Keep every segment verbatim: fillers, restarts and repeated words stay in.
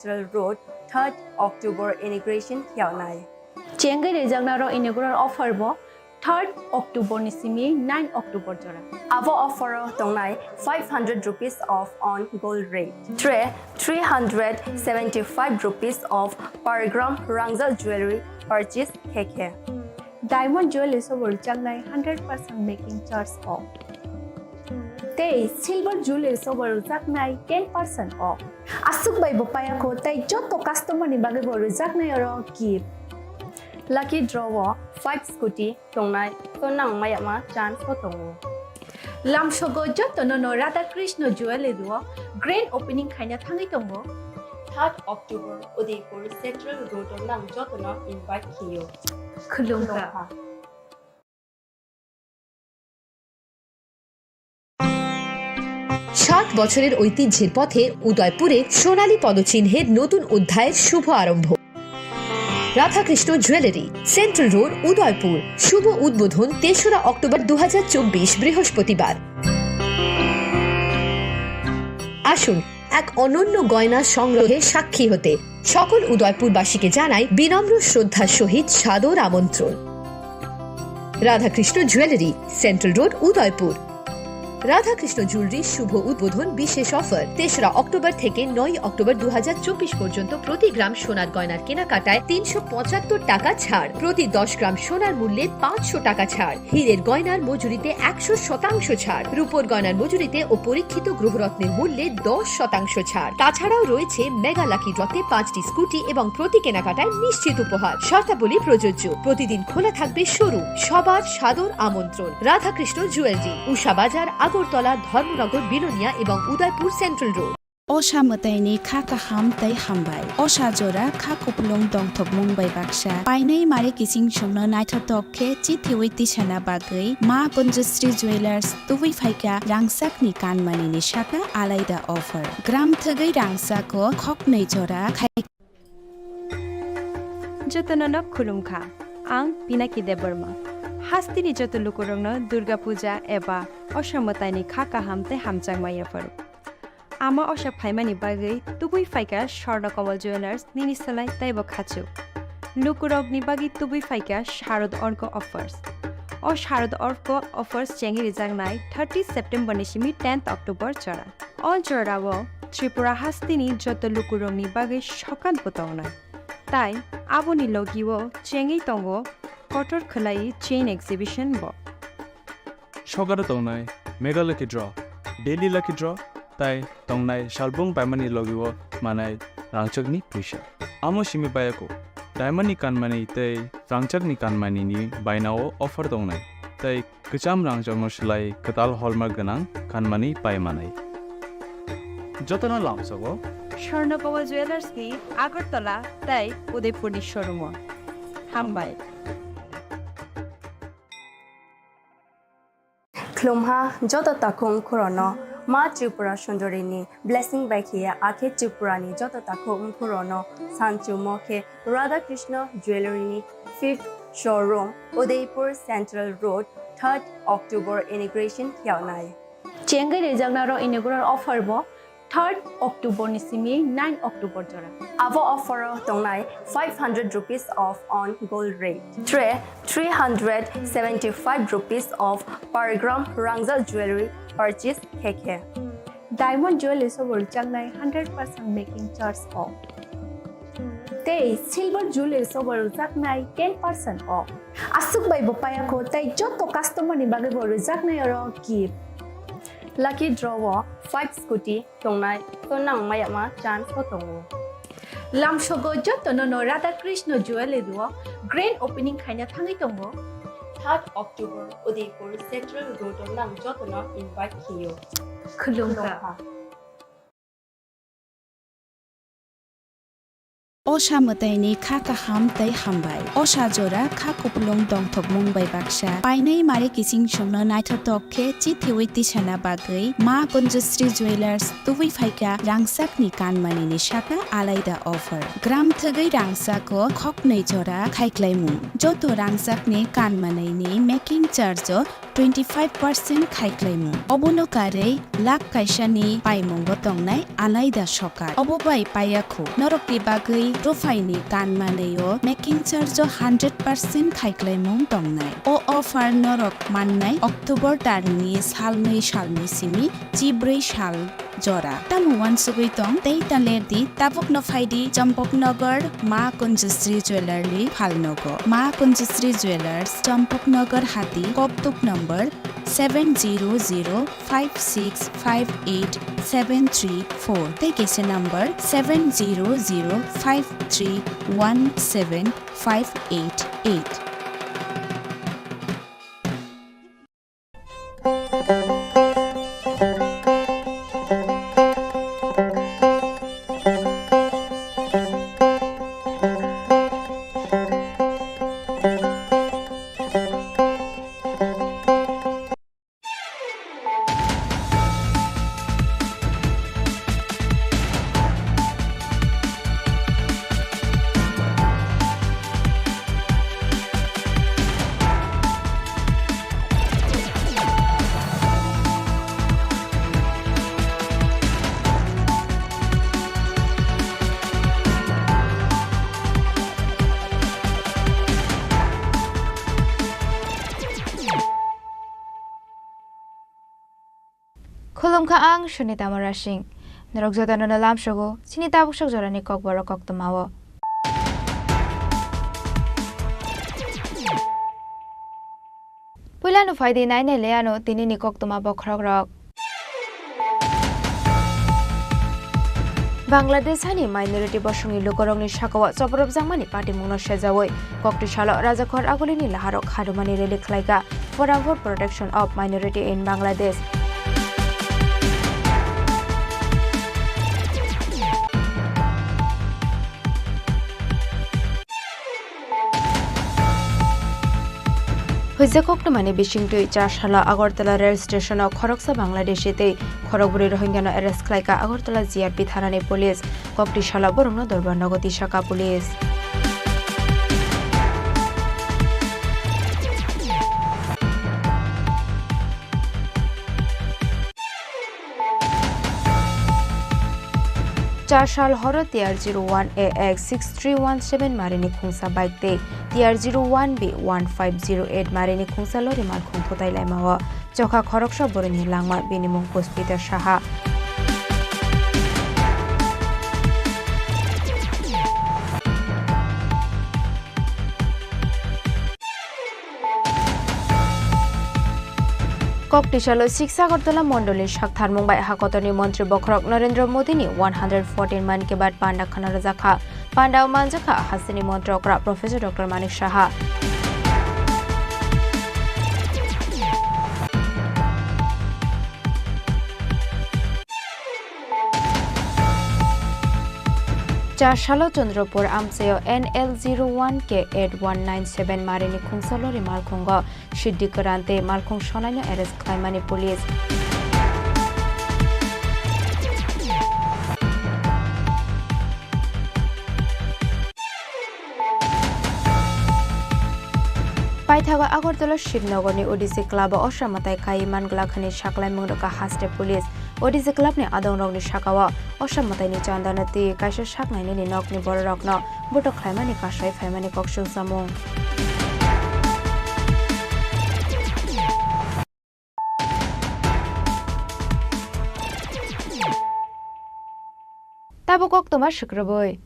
Central Road, third October inauguration khaiyaknai. Chengwi rijaknarok inaugural offer bo third October ni simi nine October jora. Abo offer o tongnai five hundred rupees off on gold rate. Tray three hundred seventy-five rupees off per gram rangchak jewelry purchase khe khe. Diamond jewelry sobo rwjaknai hundred percent making charge off. Tei silver jewelry sobo rwjaknai ten percent off. Aswk bai bo payakho tei joto customer ni bagwi bo rwjaknai oro gift. Lucky draw o five scooty tongnai, to nang mayama chance bo tongo. Lamsogo jotono no Radha Krishna Jewelry o grand opening khaina thangwi tongo. Third October Udaipur Central Road o nang jotono invite khiyo. Khulumkha. Khulumkha. ষাট বছরের ঐতিহ্যের পথে উদয়পুরে সোনালী পদচিহ্নের নতুন অধ্যায়ের শুভ আরম্ভ। Radhakrishna jewellery, central road, Udaipur. শুভ উদ্বোধন তেসরা অক্টোবর দু হাজার চব্বিশ, বৃহস্পতিবার। আসুন এক অনন্য গয়না সংগ্রহে সাক্ষী হতে। সকল উদয়পুরবাসীকে জানাই বিনম্র শ্রদ্ধার সহিত সাদর আমন্ত্রণ। Radhakrishna jewellery, central road, Udaipur. Radhakrishna jewellery শুভ উদ্বোধন বিশেষ অফার, তেসরা অক্টোবর থেকে নয় অক্টোবর দু হাজার চব্বিশ পর্যন্ত প্রতি গ্রাম সোনার গয়নার কেনাকাটায় তিনশো পঁচাত্তর টাকা ছাড়, প্রতি দশ গ্রাম সোনার মূল্যে পাঁচশো টাকা ছাড়, হীরের গয়নার মজুরিতে একশো শতাংশ ছাড়, রূপোর গয়নার মজুরিতে ও পরীক্ষিত গ্রহরত্নের মূল্যে দশ শতাংশ ছাড়। তাছাড়াও রয়েছে মেগা লাকি ড্রতে পাঁচটি স্কুটি এবং প্রতি কেনাকাটায় নিশ্চিত উপহার। শর্তাবলী প্রযোজ্য। প্রতিদিন খোলা থাকবে শোরুম। সবার সাদর আমন্ত্রণ। রাধাকৃষ্ণ জুয়েলারি, উষা বাজার, আগরতলা, ধর্মনগর, বিলোনিয়া এবং Udaipur central road. Osha mwtaini kha kaham tei hambai. Osha jora kha kupulung dongthokmung bai baksa. Painai mare kiching chwngno naithotok khe chithiwi tisana bagwi Ma Kunjusri Jewellers tubui phaikha rangchakni kanmanini saka alaida offer. Gram thwgwi rangchako khoknwi jora khai. Jotono no khulumkha. Ang Pinaki Debbarma. Hasteni joto lukurokno Durga Puja eba Osha mwtaini kha kaham tei hamjakma yapharo. Ama Osha phaimani bagwi tubui phaikha Swarna Kamal Jewellers nini salai teibo khachuk. Lukurokni bagwi tubui phaikha Sharad Orko Offers. O Sharad Orko Offers chengwi rijaknai thirty September ni simi tenth October jora. O jorao Tripura hasteni joto lukurokni bagwi sokat bo tongnai. Tai aboni logio chengwi tongo kotor khwlai chain exhibition bo. Sokaro tongnai Mega Lucky Draw, Daily Lucky Draw, tai tongnai salbung paimani logio manai rangchakni puisa. Amo simi bayako, diamond ni kanmani tei rangchakni kanmani ni bainao offer tongnai, tei kwcham rangchakno swlai kwtal hallmark gwnang kanmani pai manai. Jotono lamsogo Swarna Kamal Jewellers ni Agartala tei Udaipur ni showroom o. Hambai. Khulumha joto takhuk khorono Ma Tripura Sundori ni blessing bai khiya akhe Tripura ni joto takhuk khorono sanchumo khe Radha Krishna Jewellery ni fifth showroom Udaipur Central Road third October inauguration khiyaknai. Chengwi rijaknaro inaugural offer bo third October ni simi nine October jora. Abo offer o tongnai five hundred rupees off on gold rate. Tray three hundred seventy-five rupees off per gram rangchak jewelry purchase khe khe. Diamond jewelry sobo rwjaknai hundred percent making charge off. Tei silver jewelry sobo rwjaknai ten percent off. Aswk bai bo payakho tei joto customer ni bagwi bo rwjaknai oro gift. Lucky draw o five scooty tongnai, to nang mayama chance bo tongo. Lamsogo jotono no Radha Krishna Jewelry o grand opening khaina thangwi tongo. Third October Udaipur Central Road o nang jotono invite khiyo. Khulumkha. Khulumkha. Osha mwtaini kha kaham tei hambai. Osha jora kha kupulung dongthokmung bai baksa. Painai mare kiching chwngno naithotok khe chithiwi tisana bagwi Ma Kunjusri Jewellers tubui phaikha rangchakni kanmanini saka alaida offer. Gram thwgwi rangchako khoknwi jora khaiklaimung. Joto rangchakni kanmanini making charge o twenty five percent khaiklaimung. Obono karwi lakh kaisani paimungo tongnai alaida sokar. Obo bai paiya khu, norokni bagwi ruphaini kan manwi o making charge o hundred percent khaiklaimung tongnai. O offer norok mannai October tarni salnwi salni simi chibrwi sal jora. Tamo uansugwi tong tei ta ler di, tabukno phai di Champaknagar Ma Kunjasri Jewellery phalnogo. Ma Kunjasri Jewellers, Champaknagar Hati, Koktuk number seven zero zero five six five eight seven three four tei kaisa number seven zero zero five three one seven five eight eight. Khulumkha, ang Sunita Murasing. Norok jotono no lamsogo chini tabuk sok jorani kokborok koktwmao. Puila no phai di, nai nai le ano tini ni koktwma bokhorok rok. Bangladesh hani minority bosongni lukurokni sakao chopropjakmani patimungno sejaui koktwi salo Rajakhor Agulini laharok khadumani rally khlaika Forum for Protection of Minority in Bangladesh. Huijak koktwmani bisingtwi char salo Agartala rail station-o khoroksa Bangladeshi tei khorokbrwi Rohingya-no arrest khlaika Agartala G R P thanani police. Koktwi salo borokno Dorbar nogo tisaka police. Char sal horo T R zero one A X six three one seven marini khungsa bike tei T R zero one B one five zero eight marini khungsa lori malkhung thutai laimao chokha khoroksa boroni langma, bini mung Puspita Saha. Koktwi salo six Agartala mondolni saktharmung bai hakotorni montri bokhorok Narendra Modini one hundred fourteen Mann Ki Baat panda khana rwjakha. Pandao manjakha hasteni montri okra Professor Doctor Manik Saha. Char salo Chandrapur amchaio N L zero one K eight one nine seven marini khungsa lori malkhungo siddi kwran tei malkhung sonaino arrest khlaimani police. Paithago Agartala Shivnagarni Odyssey Club-o osra mwtai kai manglakhani saklaimung rwkha haste police. Odyssey Club-ni adongrokni sakao osra mwtaini chandano twi kaisa sak nainani nokni bororokno botok khlaimani kasai phaimani kok songchamung. Tabuk koktwma swkrwbwi.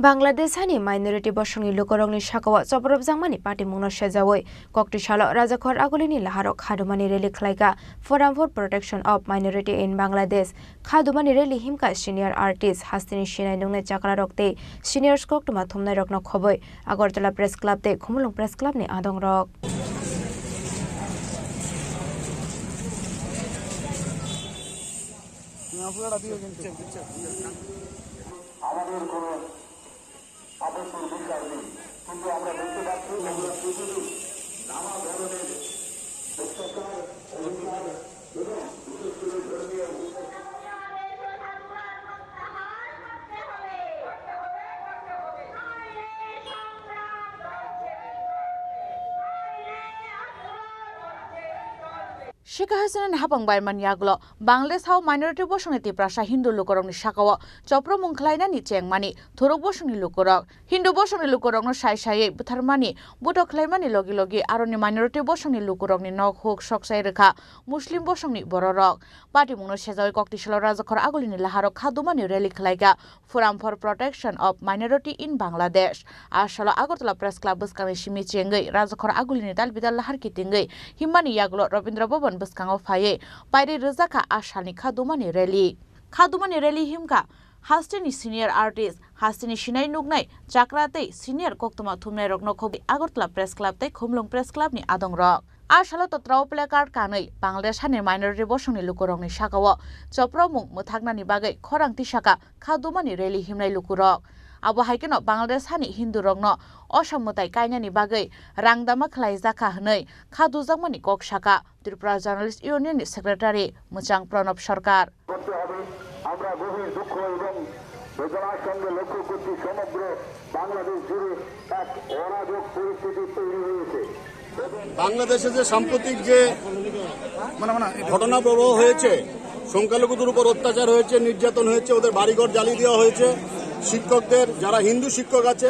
Bangladesh hani minority bosongni lukurokni sakao chopropjakmani patimungno sejaui koktwi salo Rajakhor Agulini laharok khadumani rally khlaika Forum for Protection of Minority in Bangladesh. Khadumani rally himkha senior artist, hasteni sinai nungnai chakrarok tei seniors koktwma thumnairokno khobwi Agartala Press Club tei Khumulwng Press Club ni adongrok. Sheikh Hasinani hapang baimani yagulo Bangladesh hao minority bosongni Tiprasa Hindu lukurokni sakao chopromung khlainani chengmani thuruk bosongni lukurok. Hindu bosongni lukurokno sai saiwi butharmani, butok khlaimani logi logi aroni minority bosongni lukurokni nok huk soksai rwkha Muslim bosongni bororok. Patimungno sejawi koktisalo rajakhor agulini laharok khadumani rally khlaikha Forum for Protection of Minority in Bangladesh. A salo Agartala Press Club bwskangni simi chengwi rajakhor agulini dalbidal lahar kitingwi himmani yagulo Rabindra Bhavan bwskango phaiwi pairi rwjakha a salni khadumani rally. Khadumani rally himkha hasteni senior artist, hasteni sinai nuknai chakra tei senior koktwma thumnairokno khobwi Agartala Press Club tei Khumlwng Press Clubni adongrok. A salo totrao placard kanwi Bangladesh hani minority bosongni lukurokni sakao chopromung mwthaknani bagwi khorang tisaka khadumani rally himnai lukurok. Abo hai kheno Bangladesh hani Hindurokno osom mwtai kainani bagwi rangdama khlaijakha hwnwi khadujakmani kok saka Tripura Journalist Union ni Secretary Mwchang Pranab Sarkar. করতে হবে। আমরা গভীর দুঃখ এবং বেদনার সঙ্গে লক্ষ্য করছি, সমগ্র বাংলাদেশ জুড়ে এক অরাজক পরিস্থিতি তৈরি হয়েছে। বাংলাদেশে যে সাম্প্রতিক যে ঘটনা প্রবাহ হয়েছে, সংখ্যালঘুদের উপর অত্যাচার হয়েছে, নির্যাতন হয়েছে, ওদের বাড়িঘর জ্বালিয়ে দেওয়া হয়েছে, শিক্ষকদের, যারা হিন্দু শিক্ষক আছে,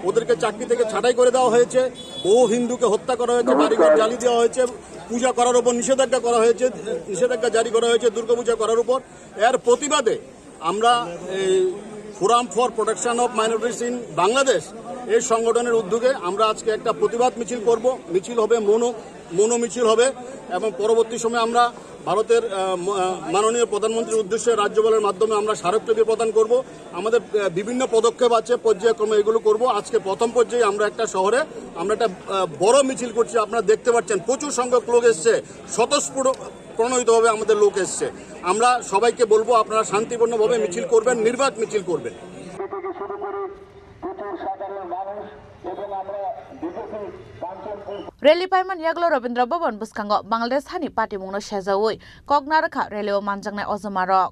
ওদেরকে চাকরি থেকে ছাঁটাই করে দেওয়া হয়েছে, বহু হিন্দুকে হত্যা করা হয়েছে, বাড়িঘর জ্বালিয়ে দেওয়া হয়েছে, পূজা করার উপর নিষেধাজ্ঞা করা হয়েছে, নিষেধাজ্ঞা জারি করা হয়েছে দুর্গাপূজা করার উপর। এর প্রতিবাদে আমরা এই forum for protection of minorities in Bangladesh, এই সংগঠনের উদ্যোগে আমরা আজকে একটা প্রতিবাদ মিছিল করব। মিছিল হবে, মৌন, মৌন মিছিল হবে এবং পরবর্তী সময়ে আমরা ভারতের, আহ, ম-, আহ, মাননীয় প্রধানমন্ত্রীর উদ্দেশ্যে রাজ্যপালের মাধ্যমে আমরা স্মারকলিপি প্রদান করব। আমাদের, আহ, বিভিন্ন পদক্ষেপ আছে, পর্যায়ক্রমে এগুলো করব। আজকে প্রথম পর্যায়ে আমরা একটা শহরে আমরা একটা, আহ, বড় মিছিল করছি। আপনারা দেখতে পাচ্ছেন, প্রচুর সংখ্যক লোক এসছে, স্বতঃস্ফূর্ত প্রণোদিতভাবে আমাদের লোক এসছে। আমরা সবাইকে বলবো, আপনারা শান্তিপূর্ণভাবে মিছিল করবেন, নির্বাক মিছিল করবেন। থেকে শুরু করে প্রচুর সাধারণ মানুষ এবং আমরা বিজেপি Kanchanpur Rally paiman yagulo Rabindra Bhavan bwskango Bangladesh hani patimungno sejawi kok narwkha rally o manjaknai ojomarok.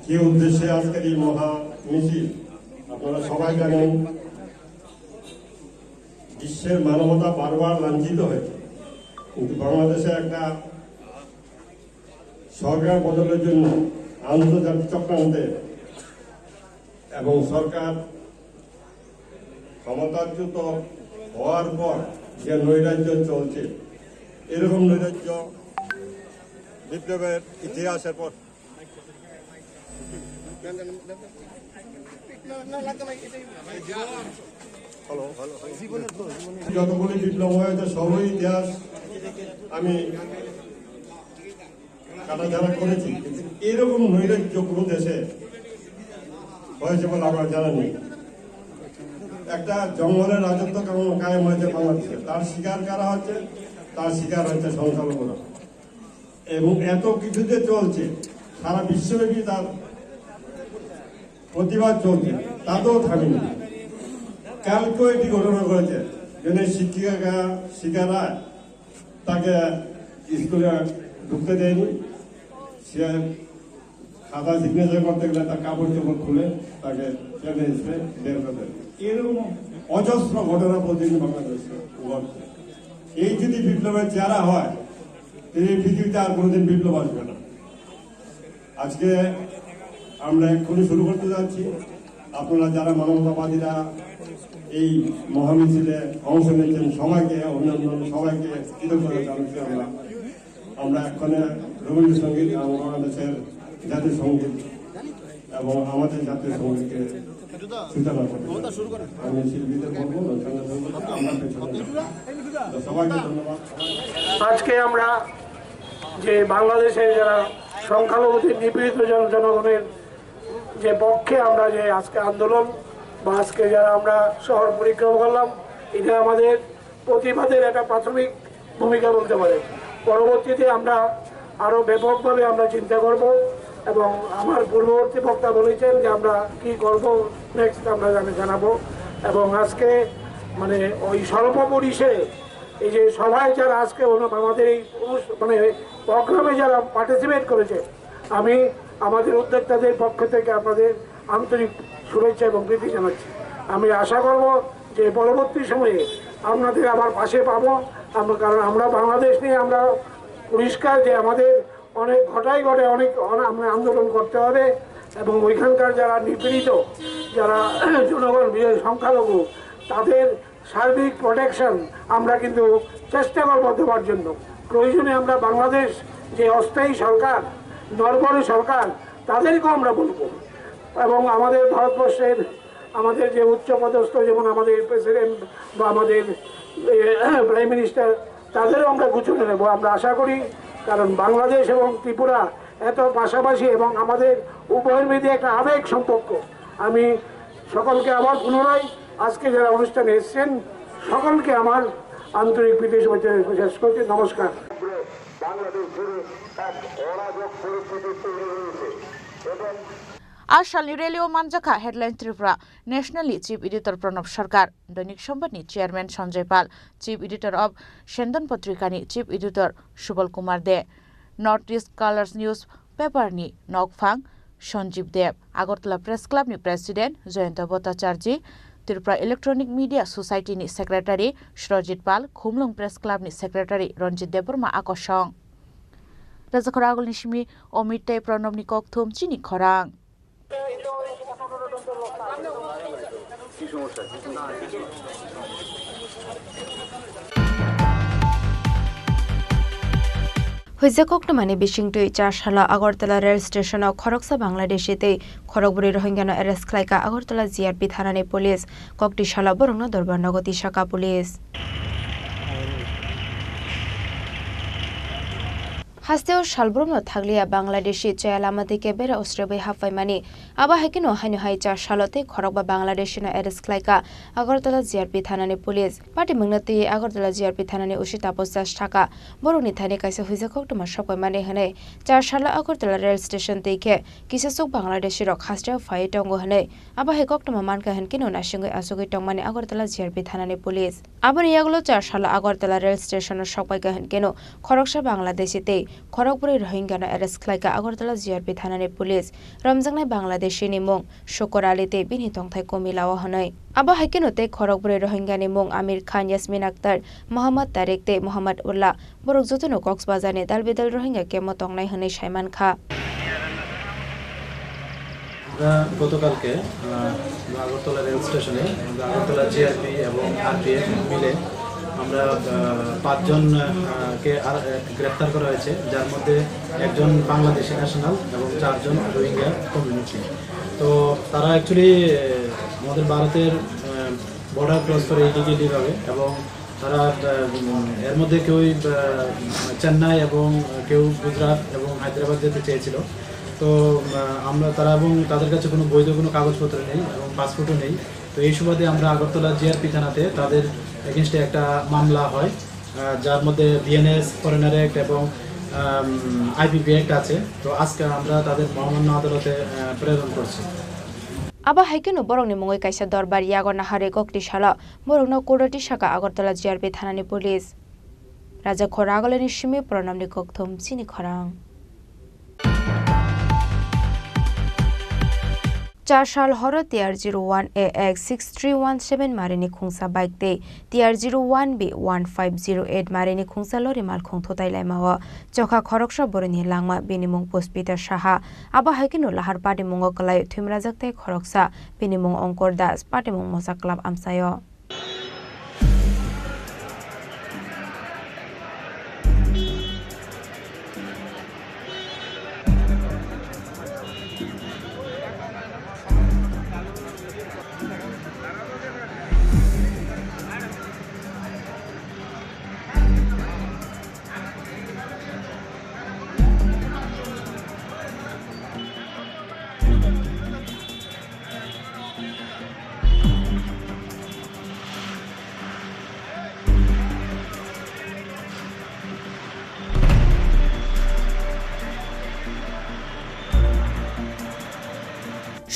কি উদ্দেশ্যে আজকের এই মহা মিছিল? আপনারা সবাই জানেন, বিশ্বের মানবতা বারবার লাঞ্ছিত হয়েছে, কিন্তু বাংলাদেশে একটা সরকার বদলের জন্য আন্তর্জাতিক চক্রান্তে এবং সরকার ক্ষমতাচ্যুত হওয়ার পর যে নৈরাজ্য চলছে, এরকম নৈরাজ্য বিপ্লবের ইতিহাসের পর যতগুলি বিপ্লব হয়েছে, সবই ইতিহাস আমি কাটাছাড়া করেছি, কিন্তু এরকম নৈরাজ্য কোনো দেশে হয়েছে বলে আমার জানা নেই। একটা জঙ্গলের রাজত্ব কেমন কায়েম হয়েছে বাংলাদেশে, তার শিকার কারা হচ্ছে? তার শিকার হচ্ছে সংখ্যালঘুরা। এবং এত কিছু যে চলছে, সারা বিশ্বব্যাপী তার প্রতিবাদ চলছে, তাতেও থামেনি। কালকেও একটি ঘটনা ঘটেছে, যেখানে শিক্ষিকা, শিক্ষিকারা তাকে স্কুলে ঢুকতে দেয়নি। সে খাতা সিগনেচার করতে গেলে তার কাপড় চোপড় খুলে তাকে টেনে হিসেবে বের করে দেয়। এরকম অজস্র ঘটনা প্রতিদিন বাংলাদেশে ঘটছে। এই যদি বিপ্লবের চেহারা হয়, এই পৃথিবীতে আর কোনোদিন বিপ্লব আসবে না। আজকে আমরা এক্ষুনি শুরু করতে যাচ্ছি। আপনারা যারা মানবতাবাদীরা এই মহামিছিলে অংশ নিচ্ছেন, সবাইকে, অন্যান্য সবাইকে কৃতজ্ঞতা জানাচ্ছি আমরা। আমরা এক্ষণে রবীন্দ্রসঙ্গীত এবং বাংলাদেশের জাতীয় সঙ্গীত এবং আমাদের জাতীয় সঙ্গীতকে সূচনা করতে চাই। আমি শিল্পীদের বলবো, লোকজনদের বলবো, আমরা পেছনে যাবো। তো সবাইকে ধন্যবাদ। আজকে আমরা যে বাংলাদেশে যারা সংখ্যালঘুদের নিপীড়িত জন-, জনগণের যে পক্ষে আমরা যে আজকে আন্দোলন বা আজকে যারা আমরা শহর পরিক্রমা করলাম, এটা আমাদের প্রতিবাদের একটা প্রাথমিক ভূমিকা বলতে পারে। পরবর্তীতে আমরা আরও ব্যাপকভাবে আমরা চিন্তা করব এবং আমার পূর্ববর্তী বক্তা বলেছেন যে আমরা কি করব নেক্সট আমরা জানা-, জানাবো। এবং আজকে মানে ওই স্বল্প পরিসরে এই যে সভায় যারা আজকে ওনা-, আমাদের এই অনুষ-, মানে প্রোগ্রামে যারা পার্টিসিপেট করেছে, আমি আমাদের উদ্যোক্তাদের পক্ষ থেকে আপনাদের আন্তরিক শুভেচ্ছা এবং প্রীতি জানাচ্ছি। আমি আশা করব যে পরবর্তী সময়ে আপনাদের আবার পাশে পাবো আমরা, কারণ আমরা বাংলাদেশ নিয়ে আমরা পরিষ্কার যে আমাদের অনেক ঘটাই ঘটে অনেক অনে-, আমরা আন্দোলন করতে হবে এবং ওইখানকার যারা নিপীড়িত, যারা জনগণ, বিশেষ সংখ্যালঘু, তাদের সার্বিক প্রোটেকশন আমরা কিন্তু চেষ্টা করবো দেওয়ার জন্য। প্রয়োজনে আমরা বাংলাদেশ যে অস্থায়ী সরকার, নরবরে সরকার, তাদেরকেও আমরা বলবো। এবং আমাদের ভারতবর্ষের আমাদের যে উচ্চপদস্থ, যেমন আমাদের প্রেসিডেন্ট বা আমাদের, এ, প্রাইম মিনিস্টার, তাদেরও আমরা গুজবে নেব, আমরা আশা করি। কারণ বাংলাদেশ এবং ত্রিপুরা এত পাশাপাশি এবং আমাদের উভয়ের মধ্যে একটা আবেগ সম্পর্ক। আমি সকলকে আবার পুনরায় আজকে যারা অনুষ্ঠানে এসেছেন, সকলকে আমার আন্তরিক প্রীতি শুভেচ্ছা শেষ করছি। নমস্কার। বাংলাদেশ জুড়ে এক অরাজক পরিস্থিতি তৈরি হয়েছে এবং আ salni rally o manjakha headline Tripura National ni Chief Editor Pranab Sarkar, Doinik Sombad ni Chairman Sanjay Pal, Chief Editor of Sendon Patrika ni Chief Editor Subal Kumar De, North East Colors News Paper ni nokphang Sanjeev Deb, Agartala Press Club ni President Jayanta Bhattacharjee, Tripura Electronic Media Society ni Secretary Surajit Pal, Khumlwng Press Club ni Secretary Ranjit Debbarma a kosong. Rajakhor Agulni simi Omit tei Pranobni kokthum chini khorang. Huijak koktwmani bisingtwi char salo Agartala rail station-o khoroksa Bangladeshi tei khorokbrwi Rohingya-no arrest khlaikha Agartala G R P thanani police. Kokti salo borokno dorbar nogo tisakha police. Hasteo salbrumno thakliya Bangladeshi chaya lama dike bera usrebwi happaimani. Abo hai kheno haino hai char salo tei khorokba Bangladeshino arrest khlaikha Agartala G R P thanani police. Patimungno twiwi Agartala G R P thanani O C Taposh Das sakha, borokni thani kaisa huijak koktwma sokpaimani hwnwi. Char salo Agartala rail station twi khe kisasuk Bangladeshirok hasteo phaiwi tongo hwnwi. Abo hai koktwma mankha hwnkhe no naisingwi achugwi tongmani Agartala G R P thanani police. Aboni yagulo char salo Agartala rail station-o sokpaikha hwnkhe no khoroksa Bangladeshi tei khorokbrwi Rohingya-no arrest khlaikha Agartala G R P thanani police. Romjaknai Bangladeshi-ni mung Shukor Ali tei bini tongthai Komila-o hwnwi. Abo hai kheno tei khorokbrwi Rohingya-ni mung Amir Khan, Yasmin Akhtar, Mohammad Tariq tei Mohammad Ullah. Borok jotono Coxbazar ni dalbidal Rohingya camp o tongnai hwnwi saimankha. আমরা গতকালকে, আহ, আমরা আগরতলা রেল স্টেশনে আমরা আগরতলা জিআরপি এবং আরপিএফ মিলে আমরা, আহ, পাঁচজন, আহ, কে আর, আহ, গ্রেফতার করা হয়েছে, যার মধ্যে একজন বাংলাদেশি ন্যাশনাল এবং চারজন রোহিঙ্গা কমিউনিটি। তো তারা অ্যাকচুয়ালি, আহ, আমাদের ভারতের, আহ, বর্ডার ক্রস করে ইলিগালি ভাবে এবং তারা, আহ, উম, এর মধ্যে কেউই, আহ, চেন্নাই এবং কেউ গুজরাট এবং হায়দ্রাবাদ যেতে চেয়েছিল। তো, আহ, আমরা তারা এবং তাদের কাছে কোনো বৈধ কোনো কাগজপত্র নেই এবং পাসপোর্টও নেই। তো এই সুবাদে আমরা আগরতলা জিআরপি থানাতে তাদের এগেইনস্টে একটা মামলা হয়, আহ, যার মধ্যে বিএনএস, ফরেনার অ্যাক্ট এবং, আম, আইপিপি অ্যাক্ট আছে। তো আজকে আমরা তাদের মহামান্য আদালতে, আহ, প্রেরণ করছি। Abo hai kheno borokni mungwi kaisa dorbar yago naharwi kokti salo borokno kuroti saka Agartala G R P thanani police. Raja Khoragoleni simi Pranamni kokthum chini khorang. Char sal horo T R zero one A X six three one seven marini khungsa bike tei T R zero one B one five zero eight marini khungsa lori malkhung thutai laimao chokha khoroksa boroni langma bini mung Puspita Saha. Abo hai kheno lahar patimungo kwlai thwimrajak tei khoroksa bini mung Ongkor Das, patimung mosa club amsaio.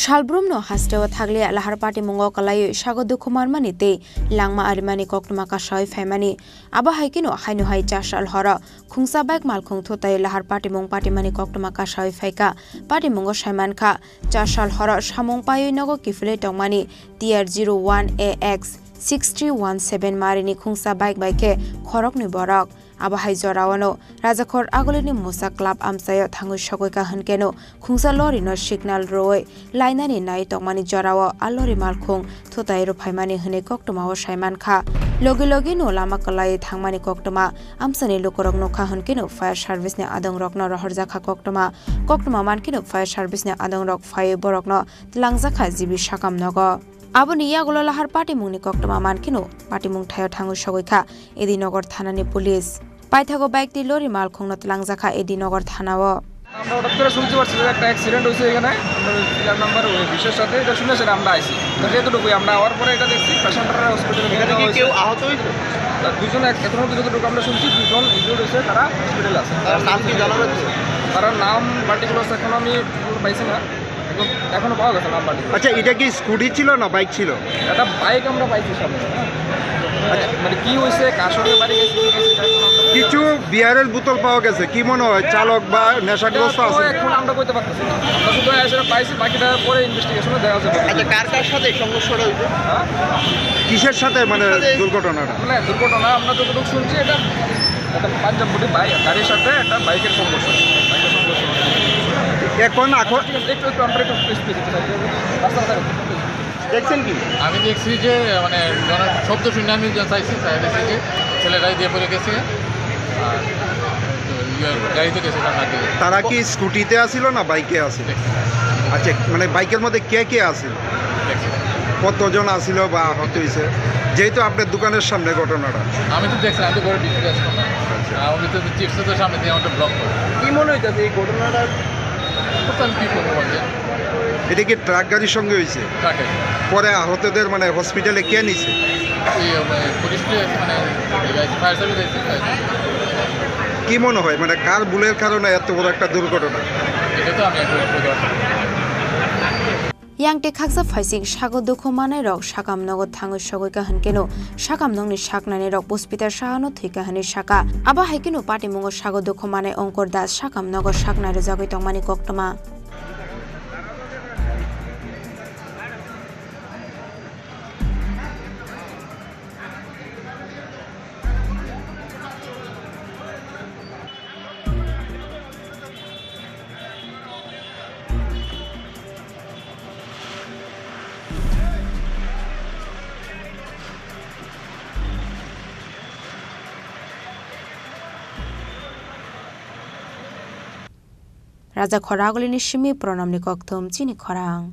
Salbrumno hasteo thakliya lahar patimungo kwlaiwi sago dukhu manmani tei langma arimani koktwma kasawi phaimani. Abo hai kheno haino hai chasal horo khungsa bike malkhung thutai lahar patimung patimani koktwma kasawi phaikha. Patimungo saimankha, chasal horo samung paiwi nogo kiphilwi tongmani T R zero one A X six three one seven marini khungsa bike bai khe khoroknwi borok. Abo hai jorao no Rajakhor Agulini Musa Club amchaio thangwi sogwi ka hwnkhe no khungsa lorry no signal rwui lainani nai tongmani jorao a lorry malkhung thutai rwphaimani hwnwi koktwmao sai mankha. Logi logi no lama kwlaiwi thangmani koktwma amchani lukurok nukha hwnkhe no fire service ni adongrokno rohorjakha koktwma. Koktwma mankhe no fire service ni adongrok phaiwi borokno twlangjakha G B sakam nogo. Aboni yagulo lahar patimungni koktwma mankheno patimung thaio thangwi sogwi kha Edinagar thanani police. Paithago bike tei lorry malkhungno twlangjakha Edinagar thanao. আমরা হঠাৎ করে শুনতে পারছি যে একটা অ্যাক্সিডেন্ট হয়েছে এখানে, আমরা সিরিয়াল নাম্বার ওই বিশের সাথে এটা শুনে সেটা আমরা আইছি। তো যেহেতুটুকুই আমরা আওয়ার পরে এটা দেখছি, প্যাসেঞ্জাররা হসপিটালে নিয়ে এখানে যাওয়া কি হয়েছে। কেউ আহত হয়েছে? তা দুজন এক-, এখন পর্যন্ত যতটুকু আমরা শুনছি, দুজন ইনজিউর্ড হয়েছে, তারা হসপিটালে আছে। তার নাম কি জানা যাচ্ছে? তার নাম পার্টিকুলার এখন আমি পাইছি না। এখন, এখনো পাওয়া গেছে নাম্বার। আচ্ছা, এটা কি স্কুটি ছিল না বাইক ছিল? এটা বাইক আমরা পাইছি সামনে, হ্যাঁ। আচ্ছা। মানে কি হয়েছে, কার সঙ্গে বাড়ি গেছে, কি গেছে, এটা এখন আমরা কিছু বিয়ারের বোতল পাওয়া গেছে। কি মনে হয়, চালক বা নেশাগ্রস্ত এটা তো আছে? এখন আমরা কইতে পারতেছি না। আমরা শুধু এসে পাইছি, বাকিটা পরে ইনভেস্টিগেশনে দেখা যাবে। আচ্ছা, কার কার সাথে সংঘর্ষটা হয়েছে? হ্যাঁ? কিসের সাথে, মানে, সাথে দুর্ঘটনাটা? মানে দুর্ঘটনা আমরা যতটুকু শুনছি, এটা একটা পাঞ্জাব বুটি বাইক, গাড়ির সাথে একটা বাইকের সংঘর্ষ। বাইকের সংঘর্ষ। এখন আখ- ঠিক আছে, একটু, একটু আমরা একটু স্পিডে যেতে চাই। রাস্তা, রাস্তা। দেখছেন কি? আমি দেখছি যে, মানে, জনের শব্দ শুনে আমি যা চাইছি, চাই দেখছি যে ছেলেটাই দিয়ে পড়ে গেছে। আর ইয়ে, গাড়িতে গেছে সামনে দিয়ে। তারা কি স্কুটিতে আসিল না বাইকে আসিল? দেখছি। আচ্ছা, মানে, বাইকের মধ্যে কে কে আসিল? দেখছি। কতজন আসিল বা আহত হয়েছে? যেহেতু আপনার দোকানের সামনে ঘটনাটা। আমি তো দেখছি, আমি তো ঘরে ডিউটিতে আসলাম। আচ্ছা। আর উনি তো চিপসে তো সামনে দিয়ে আমাকে ব্লক করে। কি মনে হইতেছে এই ঘটনাটা? তো আমি কি করবো বলতে? এটা কি ট্রাক গাড়ির সঙ্গে হয়েছে? ট্রাকে। পরে আহতদের, মানে, হসপিটালে কে নিছে? এই, মানে, পুলিশ তো এসে, মানে, এই আছে, ফায়ার সার্ভিস এসে, ফায়ার সার্ভিস। কি মনে হয়, মানে, কার ভুলের কারণে এত বড় একটা দুর্ঘটনা? এটা তো আমি এখন বলতে পারছি না। Yang tei khaksa phaising sago dukhu manai rok sakam nogo thangwi sogwi ka hwnkhe no sakam nokni saknani rok puspita sahano thwi ka hwnwi saka. Abo hai kheno patimungo sago dukhu manai Ongkor Das sakam nogo saknai rwjagwi tongmani koktwma. Raja Khoragulini simi Pranamni kokthum chini khorang.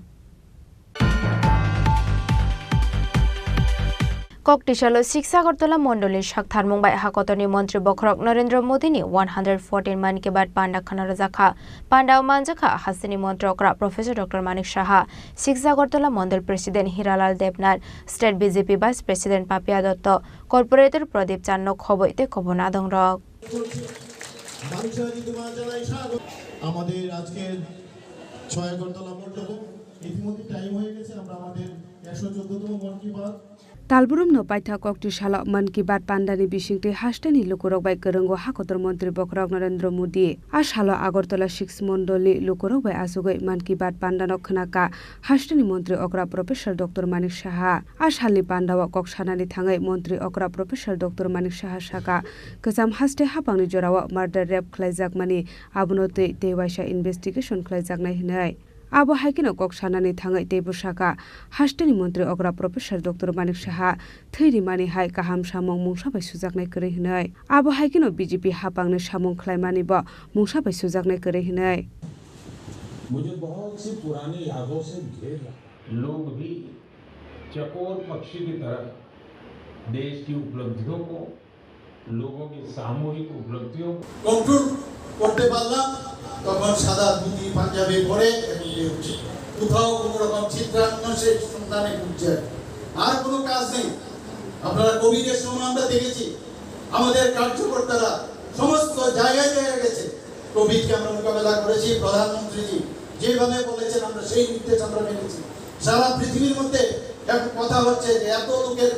Kok tisalo siksa Agartala mondolni saktharmung bai hakotorni montri bokhorok Narendra Modini one hundred fourteen Mann Ki Baat panda khana rwjakha. Pandao manjakha hasteni montri okra Professor Doctor Manik Saha, siksa Agartala mondol President Hiralal Debnath, State B J P Vice President Papia Dotto, Corporator Pradip Chan nok khoboi tei kobo nadongrok. আমাদের আজকের ছয় আগরতলা মণ্ডপে ইতিমধ্যে টাইম হয়ে গেছে, আমরা আমাদের একশো চোদ্দতম মন কি Baat. Talbrumno paithak kokti salo Mann Ki Baat pandani bisingtwi hasteni lukurok bai kwrwngo hakotor montri bokhorok Narendra Modi. A salo Agartala six mondolni lukurok bai achugwi Mann Ki Baat pandano khwnaka hasteni montri okra Professor Doctor Manik Saha. A salni pandao kok sanani thangwi montri okra Professor Doctor Manik Saha saka, kwcham haste haphangni jorao murder rape khlaijakmani abono twi tei waisa investigation khlaijaknai hwnwi. Abo hai kheno kok sanani thangwi teibo saka, hasteni montri okra Professor Doctor Manik Saha thwi rimani hai kaham samung mungsa bai sujaknai kwrwi hwnwi. Abo hai kheno B J P haphangni samung khlaimani bo mungsa bai sujaknai kwrwi hwnwi. मुझे बहुत सी पुरानी यादों से घेर रहा। लोग भी चकोर पक्षी की तरह देश की उपलब्धियों को, लोगों की सामूहिक उपलब्धियों को। কন্ট্রোল করতে পারলাম, তখন সাদা ধুতি পাঞ্জাবি পরে এবং বেরোচ্ছে। কোথাও কোনো রকম চিত্রাঙ্গন সে সন্ধানে খুঁজছে। আর কোনো কাজ নেই। আপনারা কোভিডের সময় আমরা দেখেছি, আমাদের কার্যকর্তারা সমস্ত জায়গায় জায়গায় গেছে। কোভিডকে আমরা মোকাবেলা করেছি, প্রধানমন্ত্রীজি যেভাবে বলেছেন আমরা সেই নির্দেশ আমরা মেনেছি। সারা পৃথিবীর মধ্যে এখন কথা হচ্ছে যে এত লোকের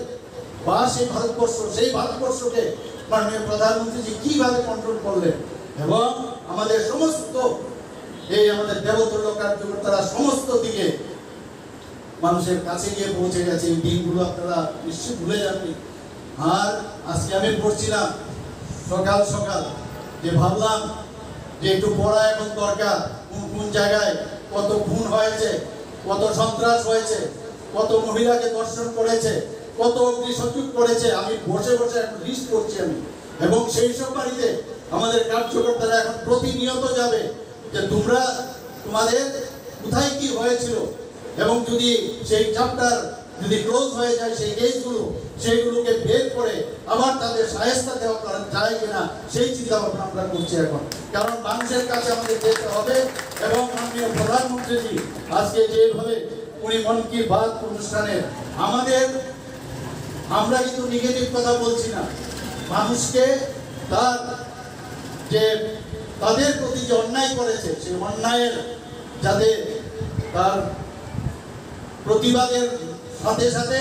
বাস এই ভারতবর্ষ, সেই ভারতবর্ষকে মাননীয় প্রধানমন্ত্রীজি কিভাবে কন্ট্রোল করলেন এবং আমাদের সমস্ত এই আমাদের দেবতুল্য কার্যকর্তারা সমস্ত দিকে মানুষের কাছে গিয়ে পৌঁছে গেছে। এই দিনগুলো আপনারা নিশ্চয়ই ভুলে যাননি। আর আজকে আমি পড়ছিলাম সকাল সকাল, যে ভাবলাম যে একটু পড়া এখন দরকার, কোন কোন জায়গায় কত খুন হয়েছে, কত সন্ত্রাস হয়েছে, কত মহিলাকে ধর্ষণ করেছে, কত অগ্নিসংযোগ করেছে। আমি বসে বসে এখন লিস্ট করছি আমি, এবং সেই সব বাড়িতে আমাদের কার্যকর্তারা এখন প্রতিনিয়ত যাবে যে তোমরা, তোমাদের কোথায় কি হয়েছিল, এবং যদি সেই চ্যাপ্টার যদি ক্লোজ হয়ে যায়, সেই কেসগুলো, সেইগুলোকে বের করে আবার তাদের শায়েস্তা দেওয়া করা যায় কিনা, সেই চিন্তা ভাবনা আমরা করছি এখন। কারণ মানুষের কাছে আমাদের যেতে হবে। এবং মাননীয় প্রধানমন্ত্রীজি আজকে যেভাবে উনি মন কি বাত অনুষ্ঠানে আমাদের, আমরা কিন্তু নেগেটিভ কথা বলছি না, মানুষকে তার যে, তাদের প্রতি যে অন্যায় করেছে, সেই অন্যায়ের যাতে তার প্রতিবাদের সাথে সাথে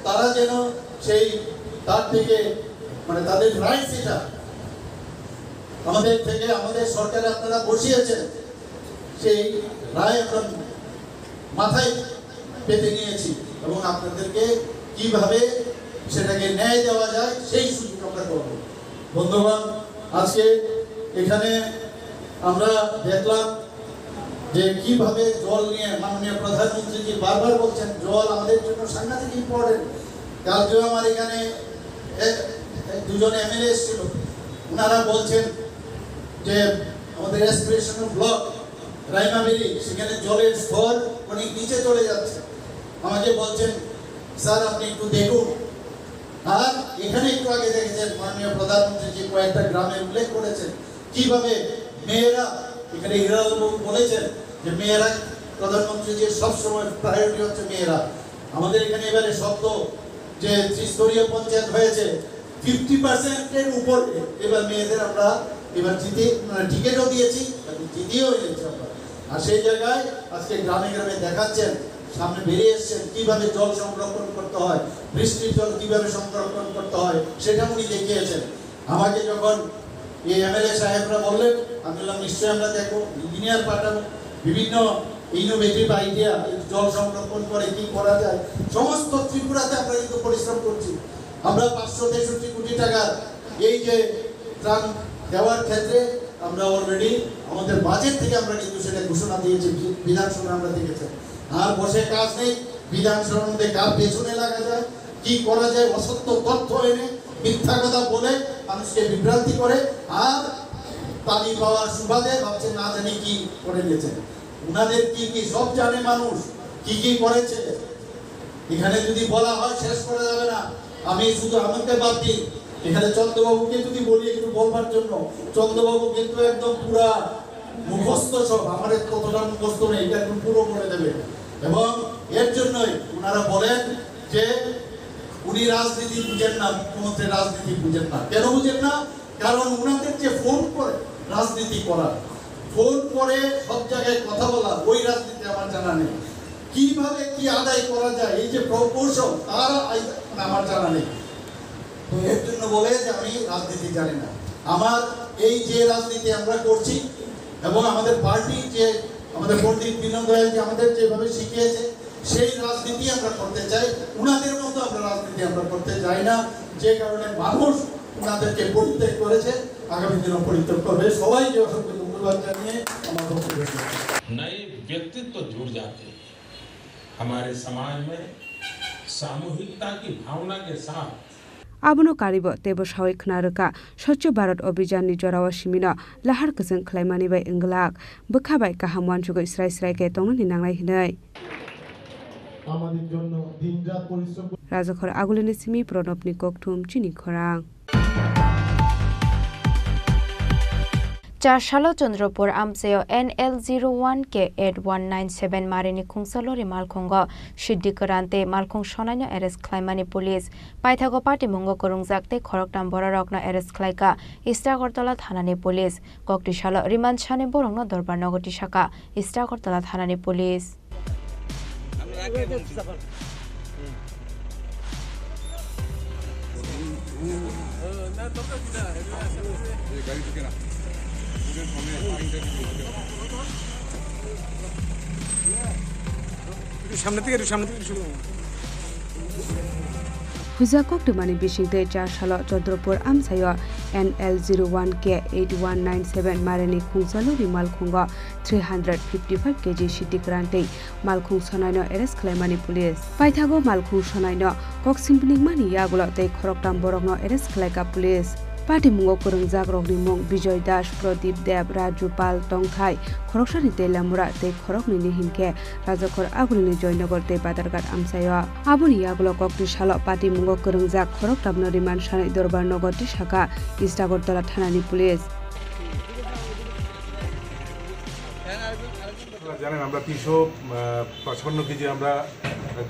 তারা যেন সেই, তার থেকে, মানে, তাদের রাইটস এটা আমাদের থেকে, আমাদের সরকারে আপনারা বসিয়েছেন, সেই রায় আমরা মাথায় পেতে নিয়েছি এবং আপনাদেরকে কিভাবে সেটাকে ন্যায় দেওয়া যায়, সেই সুযোগ আমরা করব। বন্ধুগণ, আজকে এখানে আমরা দেখলাম যে কিভাবে জল নিয়ে মাননীয় প্রধানমন্ত্রীজি বারবার বলছেন, জল আমাদের জন্য সাংঘাতিক ইম্পর্টেন্ট। কালকেও আমার এখানে এ-, এ-, দুজন এমএলএ এসেছিল, ওনারা বলছেন যে আমাদের অ্যাসপিরেশনাল ব্লক রাইমাবেরি, সেখানে জলের স্তর অনেক নিচে চলে যাচ্ছে। আমাকে বলছেন, "স্যার, আপনি একটু দেখুন।" আর এখানে একটু আগে দেখেছেন, মাননীয় প্রধানমন্ত্রী যে কয়েকটা গ্রামের উল্লেখ করেছেন, কিভাবে মেয়েরা, এখানে হিরালাল বাবু বলেছেন যে মেয়েরা, প্রধানমন্ত্রী যে সবসময় প্রায়োরিটি হচ্ছে মেয়েরা। আমাদের এখানে এবারে সদ্য যে ত্রিস্তরীয় পঞ্চায়েত হয়েছে, ফিফটি পার্সেন্টের উপরে এবার মেয়েদের আমরা এবার জিতে, মানে, টিকিটও দিয়েছি এবং জিতিয়েও এনেছি আমরা। আর সেই জায়গায় আজকে গ্রামে গ্রামে দেখাচ্ছেন, সামনে বেরিয়ে এসছেন, কিভাবে জল সংরক্ষণ করতে হয়, বৃষ্টির জল কিভাবে সংরক্ষণ করতে হয়, সেটা উনি দেখিয়েছেন। আমাকে যখন এই এমএলএ সাহেবরা বললেন, আমি বললাম, "নিশ্চয়ই আমরা দেখবো, ইঞ্জিনিয়ার পাঠাবো, বিভিন্ন ইনোভেটিভ আইডিয়া, জল সংরক্ষণ করে কি করা যায়।" সমস্ত ত্রিপুরাতে আমরা কিন্তু পরিশ্রম করছি। আমরা পাঁচশো তেষট্টি কোটি টাকার এই যে ত্রাণ দেওয়ার ক্ষেত্রে আমরা অলরেডি আমাদের বাজেট থেকে আমরা কিন্তু সেটা ঘোষণা দিয়েছি, বি-, বিধানসভায় আমরা দেখেছি। আর বসে কাজ নেই, বিধানসভার মধ্যে কার পেছনে লাগা যায়, কি করা যায়, অসত্য তথ্য এনে, মিথ্যা কথা বলে মানুষকে বিভ্রান্তি করে, আর তালি পাওয়ার সুবাদে ভাবছে না জানি কি করে নিয়েছে। ওনাদের কি কি সব জানে মানুষ, কি কি করেছে। এখানে যদি বলা হয়, শেষ করা যাবে না। আমি শুধু আমাকে বাদ দিন, এখানে চন্দ্রবাবুকে যদি বলি একটু বলবার জন্য, চন্দ্রবাবু কিন্তু একদম পুরা মুখস্থ সব, আমার কতটা মুখস্থ নেই, এটা একটু পুরো করে দেবে। এবং এর জন্যই ওনারা বলেন যে উনি রাজনীতি বুঝেন না, মুখ্যমন্ত্রী রাজনীতি বুঝেন না। কেন বুঝেন না? কারণ ওনাদের যে ফোন করে রাজনীতি করা, ফোন করে সব জায়গায় কথা বলা, ওই রাজনীতি আমার জানা নেই। কিভাবে কি আদায় করা যায়, এই যে প্রকৌশল, তার আই-, আমার জানা নেই। তো এর জন্য বলে যে আমি রাজনীতি জানি না। আমার এই যে রাজনীতি আমরা করছি এবং আমাদের পার্টি যে, আমাদের পণ্ডিত দীনদয়াল যে আমাদের যেভাবে শিখিয়েছে, সেই রাজনীতি আমরা করতে চাই। উনাদের মতো আমরা রাজনীতি আমরা করতে চাই না, যে কারণে মানুষ উনাদেরকে পরিত্যাগ করেছে, আগামী দিনও পরিত্যাগ করবে। সবাইকে অসংখ্য ধন্যবাদ জানিয়ে আমার বক্তব্য শেষ করছি। नए व्यक्तित्व जुड़ जाते हैं हमारे समाज में। सामूहिकता की भावना के साथ Abono karibo teibo sawi khna rwkha, Swachh Bharat Abhiyan ni jorao simino lahar kwchwng khlaimani bai wng glak, bwkha bai kaham uansugwi srai srai khe tongnani nangnai hwnwi. আমাদের জন্য দিনরাত পরিশ্রম করে Rajakhor Agulini simi Pranabni kokthum chini khorang. Char salo Chandrapur amchaio N L zero one K eight one nine seven marini khungsa lori malkhungo siddi kwran tei malkhung sonaino arrest khlaimani police. Paithago patimungo kwrwngjak tei khoroktham bororokno arrest khlaikha East Agartala thanani police. Kokti salo remand sani borokno dorbar nogo tisakha East Agartala thanani police. সামনে থেকে একটু, সামনে থেকে একটু সরো। Huijak koktwmani bisingtwi char salo Chandrapur amchaio N L zero one K eight one nine seven mareni khungsa luri malkhungo three hundred fifty five K G siti kwran tei malkhung sonaino arrest khlaimani police. Paithago malkhung sonaino kok simpinigmani yagulo tei khoroktam borokno arrest khlaika police. Patimungo kwrwngjakrokni mung Bijoy Das, Pradip Deb, Raju Pal, Tongthai, khoroksani Telamura tei khoroknwini hinkhe Rajakhor Agulini Joynagar tei Badarghat amchaio. Aboni yagulo koktwi salo patimungo kwrwngjak khoroktamno remand sanwi Dorbar Nagar tei saka East Agartala thanani police. আপনারা জানেন, আমরা তিনশো, আহ, পঁচপান্ন কেজি আমরা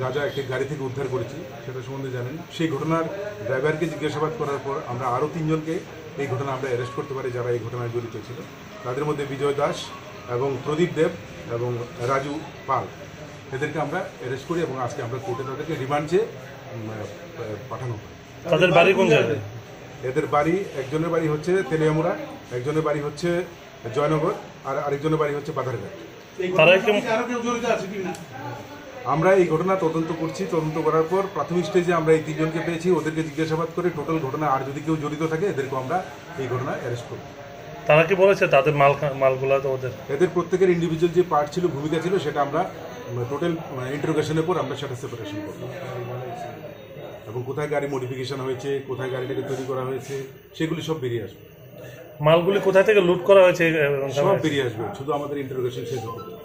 গাঁজা একটি গাড়ি থেকে উদ্ধার করেছি, সেটা সম্বন্ধে জানেন। সেই ঘটনার ড্রাইভারকে জিজ্ঞাসাবাদ করার পর আমরা আরও তিনজনকে এই ঘটনা আমরা অ্যারেস্ট করতে পারি, যারা এই ঘটনায় জড়িত ছিল। তাদের মধ্যে বিজয় দাস এবং প্রদীপ দেব এবং রাজু পাল, এদেরকে আমরা অ্যারেস্ট করি এবং আজকে আমরা কোর্টে তাদেরকে রিমান্ড চেয়ে, উম, আহ, পাঠানো হয়। তাদের বাড়ি কোন জায়গায়? এদের বাড়ি, একজনের বাড়ি হচ্ছে তেলিয়ামুড়া, একজনের বাড়ি হচ্ছে জয়নগর, আর আরেকজনের বাড়ি হচ্ছে বাধারঘাট। এই তারা ঘটনার কি সাথে আরো কেউ জড়িত আছে কি না? আমরা এই ঘটনা তদন্ত করছি। তদন্ত করার পর প্রাথমিক স্টেজে আমরা এই তিনজনকে পেয়েছি। ওদেরকে জিজ্ঞাসাবাদ করে টোটাল ঘটনা আর যদি কেউ জড়িত থাকে, এদেরকে আমরা এই ঘটনায় অ্যারেস্ট করব। তারা কি বলেছে তাদের মাল, মালগুলা তো ওদের? এদের প্রত্যেকের ইন্ডিভিজুয়াল যে পার্ট ছিল, ভূমিকা ছিল, সেটা আমরা, উম, টোটাল, উম, ইন্টারোগেশনের পর আমরা সেটা সেপারেশন করব। এবং কোথায় গাড়ি মডিফিকেশন হয়েছে, কোথায় গাড়িটাকে তৈরি করা হয়েছে, সেগুলি সব বেরিয়ে আসবে। মালগুলি কোথা থেকে লুট করা হয়েছে, এ, এ, সব বেরিয়ে আসবে, শুধু আমাদের ইন্টারোগেশন শেষ হতে দেন।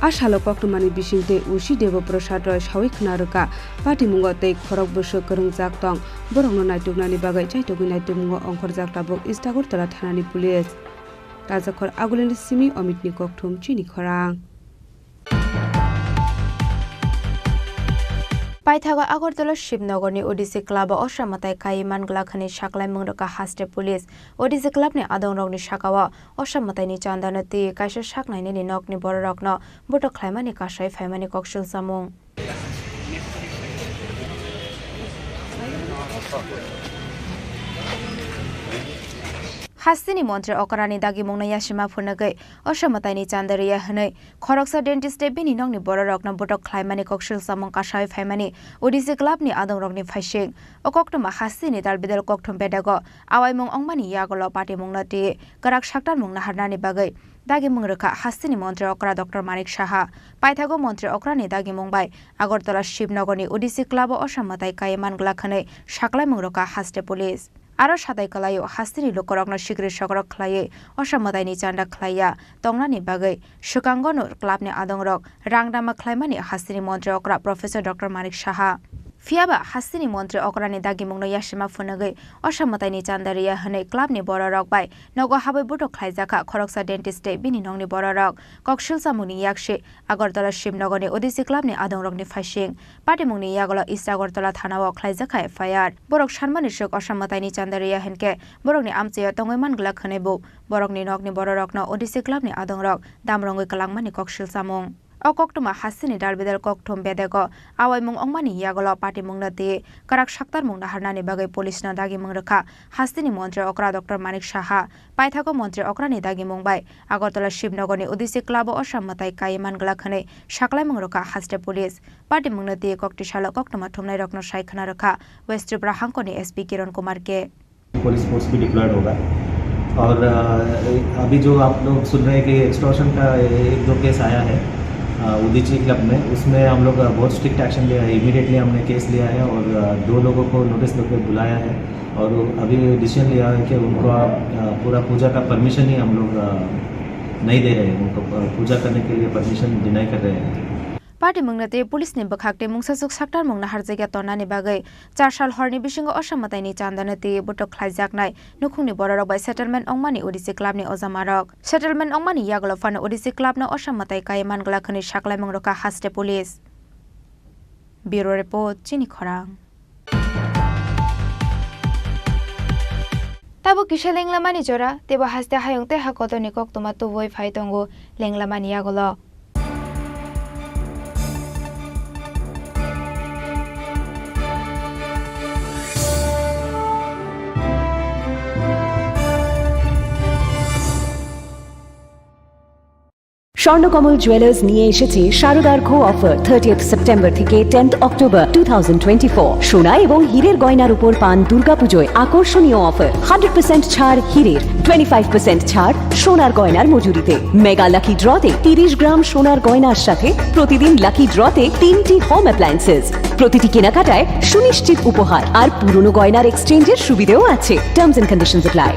A salo koktwmani bisingtwi O C Debo Prasad Roy sawi khna rwkha, patimungo tei khorok bwswk kwrwngjak tong, borokno naituknani bagwi chaitugwi naitukmungo ongkhorjak tabuk East Agartala thanani police. Rajakhor Agulini simi Omitni kokthum chini khorang. Paithago Agartala Shibnagarni O D C Club o osa mwtai kaiwi man glak hwnwi saklaimung rwkha haste police. O D C Clubni adongrokni sakao osa mwtaini chandano twi kaisa sak nainani nokni bororokno botok khlaimani kasai phaimani koksil samung. Hasteni montri okrani dagimungno yasima phunugwi osa mwtaini chanda rwya hwnwi khoroksa dentist tei bini nokni bororokno botok khlaimani koksil samung kasawi phaimani O D C Clubni adongrokni phaising. O koktwma hasteni dalbidal kokthum bedego awaimung ongmani yagulo patimungno twi kwrak saktarmung naharnani bagwi dagimung rwkha hasteni montri okra Doctor Manik Saha. Paithago montri okrani dagimung bai Agartala Shibnagarni O D C Club o osa mwtai kaiwi man glak hwnwi saklaimung rwkha haste police. Aro sadai kwlaio hasteni lukurokno sikri sokrok khlaiwi osa mwtaini chanda khlaiya tongnani bagwi swkango no clubni adongrok rang dama khlaimani hasteni montri okra Professor Doctor Manik Saha. Phiyaba hasteni montri okrani dagimungno yasima phunugwi osa mwtaini chanda rwya hwnwi clubni bororok bai nogo habwi botok khlaijakha khoroksa dentist tei bini nokni bororok. Koksil samungni yaksi Agartala Shibnagarni O D C Clubni adongrokni phaising. Patimungni yagulo East Agartala thanao khlaijakha F I R. Borok sanmani swk osa mwtaini chanda rwya hinkhe borokni amchaio tongwi man glak hwnwi bo borokni nokni bororokno O D C Clubni adongrok damrongwi kwlangmani koksil samung. O koktwma hasteni dalbidal kokthum bedego awaimung ongmani yagulo patimungno twi kwrak saktarmung naharnani bagwi policeno dagimung rwkha hasteni montri okra Doctor Manik Saha. Paithago montri okrani dagimung bai Agartala Shibnagarni O D C Club o osa mwtai kaiwi man glak hwnwi saklaimung rwkha haste police. Patimungno twi kokti salo koktwma thumnairokno sai khna rwkha West Tripura hangkoni S P Kiran Kumar K. Police force भी डिप्लॉयड होगा। और, अ, अभी जो आप लोग सुन रहे हैं कि एक्सटॉर्शन का एक दो केस आया है, अ, उदीची क्लब में, उसमें हम लोग, अ, बहुत स्ट्रिक्ट एक्शन लिया है। इमीडिएटली हमने केस लिया है और, अ, दो लोगों को नोटिस लेकर बुलाया है और अभी डिसीजन लिया है कि उनको, अ, पूरा पूजा का परमिशन ही हम लोग, अ, नहीं दे रहे हैं। उनको, अ, पूजा करने के लिए परमिशन डिनाई कर रहे हैं। Patimungno tei police ni bwkhak tei mungsaswk saktarmung naharjakya tonnani bagwi char sal horni bisingo osa mwtaini chandano twi botok khlaijaknai nukhungni bororok bai settlement ongmani O D C club ni ojamarok. Settlement ongmani yagulo phano O D C club no osa mwtai kaiwi man glak hwnwi saklaimung rwkha haste police. Bureau report, Chini Khorang. Tabuk kisa lenglamani jora, teibo haste hayung tei ha kotorni koktwma tubui phai tongo lenglamani yagulo. Swarnakamal jewellers নিয়ে এসেছে শারদার্ঘ offer, thirtieth September থেকে tenth October two thousand twenty four. সোনা এবং হীরের গয়নার উপর পান দুর্গাপুজোয় আকর্ষণীয় অফার, হান্ড্রেড পার্সেন্ট ছাড় হীরের, টোয়েন্টি ফাইভ পার্সেন্ট ছাড় সোনার গয়নার মজুরিতে। মেগা লাকি ড্রতে তিরিশ গ্রাম সোনার গয়নার সাথে প্রতিদিন লাকি ড্রতে তিনটি হোম অ্যাপ্লায়েন্সেস। প্রতিটি কেনাকাটায় সুনিশ্চিত উপহার আর পুরনো গয়নার এক্সচেঞ্জের সুবিধেও আছে। Terms and conditions apply.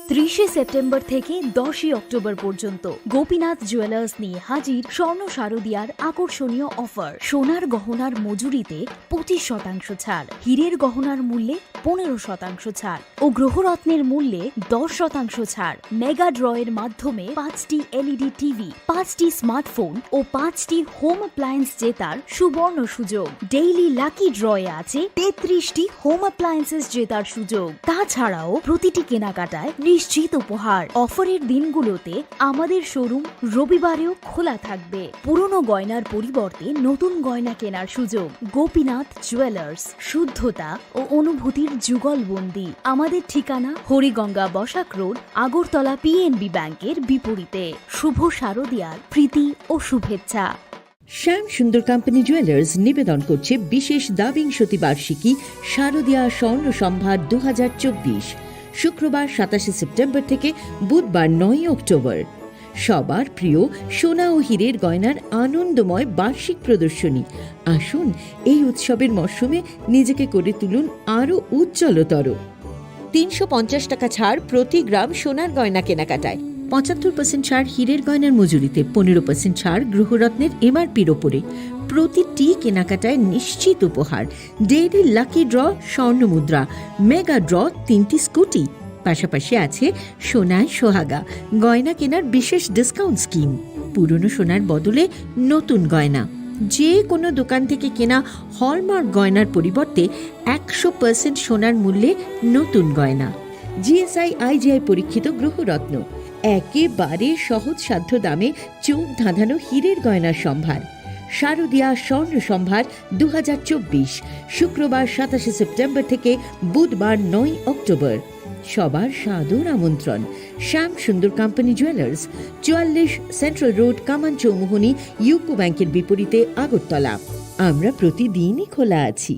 ত্রিশে সেপ্টেম্বর থেকে দশই অক্টোবর পর্যন্ত গোপীনাথ জুয়েলার্স নিয়ে হাজির স্বর্ণ শারদিয়ার আকর্ষণীয় অফার। সোনার গহনার মজুরিতে পঁচিশ শতাংশ ছাড়, হীরের গহনার মূল্যে পনেরো শতাংশ ছাড় ও গ্রহরত্নের মূল্যে দশ শতাংশ ছাড়। মেগা ড্রয়ের মাধ্যমে পাঁচটি এলইডি টিভি, পাঁচটি স্মার্টফোন ও পাঁচটি হোম অ্যাপ্লায়েন্স জেতার সুবর্ণ সুযোগ। ডেইলি লাকি ড্রয়ে আছে তেত্রিশটি হোম অ্যাপ্লায়েন্সেস জেতার সুযোগ। তাছাড়াও প্রতিটি কেনাকাটায় নিশ্চিত উপহার। অফারের দিনগুলোতে আমাদের শোরুম রবিবারেও খোলা থাকবে। পুরনো গয়নার পরিবর্তে নতুন গয়না কেনার সুযোগ। গোপীনাথ জুয়েলার্স, শুদ্ধতা ও অনুভূতির যুগলবন্দি। আমাদের ঠিকানা হরিগঙ্গা বসাক রোড, আগরতলা পিএনবি ব্যাংকের বিপরীতে। শুভ শারদিয়ার প্রীতি ও শুভেচ্ছা। শ্যাম সুন্দর কোম্পানি জুয়েলার্স নিবেদন করছে বিশেষ দ্বাবিংশতি বার্ষিকী শারদীয়া স্বর্ণ সম্ভার দু হাজার চব্বিশ, শুক্রবার সাতাশে সেপ্টেম্বর থেকে বুধবার নয়ই অক্টোবর। সবার প্রিয় সোনা ও হীরের গয়নার আনন্দময় বার্ষিক প্রদর্শনী। আসুন, এই উৎসবের মরশুমে নিজেকে করে তুলুন আরও উজ্জ্বলতর। তিনশো পঞ্চাশ টাকা ছাড় প্রতি গ্রাম সোনার গয়না কেনাকাটায়। পঁচাত্তর পার্সেন্ট ছাড় হীরের গয়নার মজুরিতে, পনেরো পার্সেন্ট ছাড় গৃহরত্নের এমআরপির ওপরে। প্রতিটি কেনাকাটায় নিশ্চিত উপহার, ডেইলি লাকি ড্র, স্বর্ণ মুদ্রা, মেগা ড্র, তিনটি স্কুটি। পাশাপাশি আছে সোনায় সোহাগা গয়না কেনার বিশেষ ডিসকাউন্ট স্কিম। পুরনো সোনার বদলে নতুন গয়না। যে কোনো দোকান থেকে কেনা হলমার্ক গয়নার পরিবর্তে একশো পার্সেন্ট সোনার মূল্যে নতুন গয়না। জিএসআই আইজিআই পরীক্ষিত গ্রহরত্ন, একেবারে সহজসাধ্য দামে চোখ ধাঁধানো হীরের গয়নার সম্ভার। শারদীয়া স্বর্ণ সম্ভার দু হাজার চব্বিশ, শুক্রবার সাতাশে সেপ্টেম্বর থেকে বুধবার নয় অক্টোবর। সবার সাদর আমন্ত্রণ। শ্যাম সুন্দর কোম্পানি জুয়েলার্স, চুয়াল্লিশ সেন্ট্রাল রোড, কামান চৌমুহনী, ইউকো ব্যাংকের বিপরীতে আগরতলা। আমরা প্রতিদিনই খোলা আছি।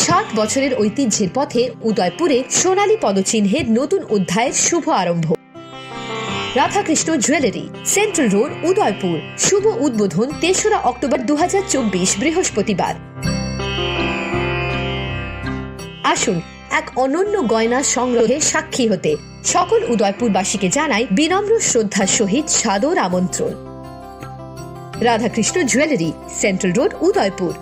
ষাট বছরের ঐতিহ্যের পথে উদয়পুরে সোনালী পদচিহ্নের নতুন অধ্যায়ের শুভ আরম্ভ। Radhakrishna jewellery, central road, Udaipur. শুভ উদ্বোধন তেসরা অক্টোবর দু হাজার চব্বিশ, বৃহস্পতিবার। আসুন, এক অনন্য গয়না সংগ্রহে সাক্ষী হতে। সকল উদয়পুরবাসীকে জানাই বিনম্র শ্রদ্ধার সহিত সাদর আমন্ত্রণ। Radhakrishna jewellery, central road, Udaipur.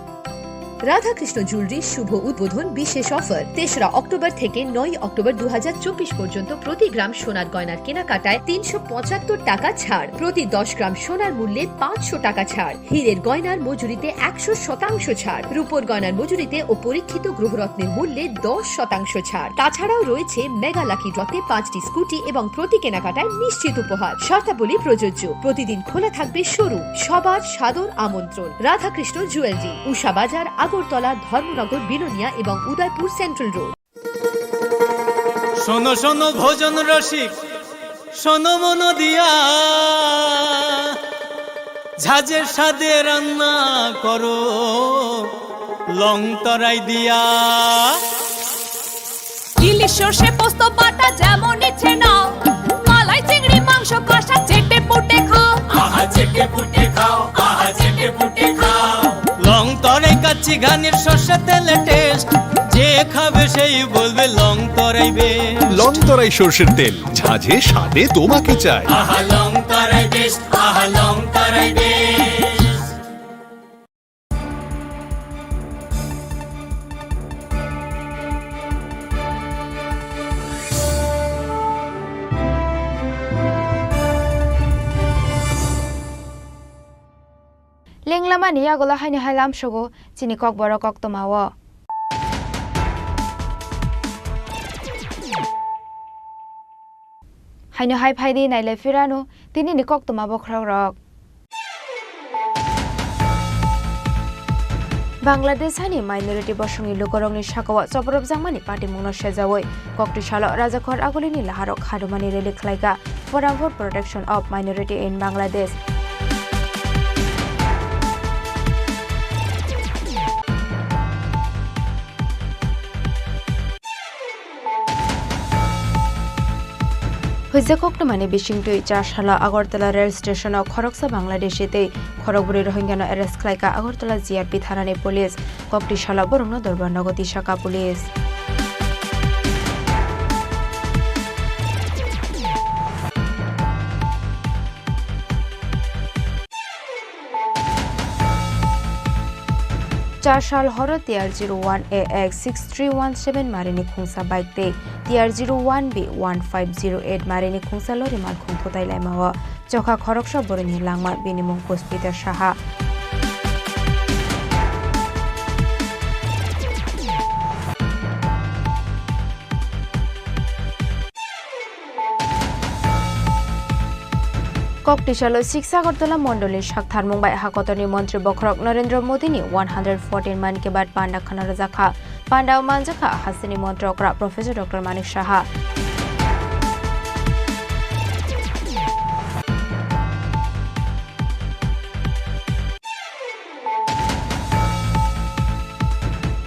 Radhakrishna jewellery শুভ উদ্বোধন বিশেষ অফার, তেসরা অক্টোবর থেকে নয় অক্টোবর দু হাজার চব্বিশ পর্যন্ত প্রতি গ্রাম সোনার গয়নার কেনাকাটায় তিনশো পঁচাত্তর টাকা ছাড়, প্রতি দশ গ্রাম সোনার মূল্যে পাঁচশো টাকা ছাড়, হীরের গয়নার মজুরিতে একশো শতাংশ ছাড়, রূপোর গয়নার মজুরিতে ও পরীক্ষিত গ্রহরত্নের মূল্যে দশ শতাংশ ছাড়। তাছাড়াও রয়েছে মেগা লাকি ড্রতে পাঁচটি স্কুটি এবং প্রতি কেনাকাটায় নিশ্চিত উপহার। শর্তাবলী প্রযোজ্য। প্রতিদিন খোলা থাকবে শোরুম। সবার সাদর আমন্ত্রণ। রাধাকৃষ্ণ জুয়েলারি, উষা বাজার, আগরতলা, ধর্মনগর, বিলোনিয়া এবং উদয়পুর সেন্ট্রাল রোড। শোনো শোনো ভোজন রসিক, শোনো মন দিয়া, ঝাঁঝের স্বাদে রান্না করো লং তরাই দিয়া। ইলিশ সর্ষে পোস্ত বাটা যেমন ইচ্ছে নাও, মালাই চিংড়ি মাংস কষা চেটে পুটে খাও। আহা চেটে পুটে খাও, আহা চেটে পুটে খাও। লং তরাই কাচ্চি ঘানির সর্ষে তেলে টেস্ট, যে খাবে সেই বলবে লং তরাই বেস্ট। লং তরাই সর্ষের তেল, ঝাঁঝে স্বাদে তোমাকে চাই। আহা লং তরাই বেস্ট, আহা লং তরাই best. Lenglamani yagulo haino hai lamsogo chini kokborok koktoma o. Haino hai phaidi nailai phirano tinini koktoma bokhorok rok. Bangladesh hani minority bosongni lukurokni sakao chopropjakmani patimungno sejaui koktwi salo Rajakhor Agulini laharok khadumani rally khlaika Forum for Protection of Minority in Bangladesh. Huijak koktwmani bisingtwi char salo Agartala rail station-o khoroksa Bangladeshi tei khorokbrwi Rohingya-no arrest khlaika Agartala G R P thanani police. Koktwi salo borokno dorbar nogo tisaka police. Char sal horo T R zero one A X six three one seven marini khungsa bike tei T R zero one B one five zero eight marini khungsa lori malkhung thutai laimao chokha khoroksa boroni langma, bini mung Puspita Saha. Koktwi salo six Agartala mondolni saktharmung bai hakotorni montri bokhorok Narendra Modini one hundred fourteen Mann Ki Baat panda khana rwjakha. Pandao manjakha hasteni montri okra Professor Doctor Manik Saha.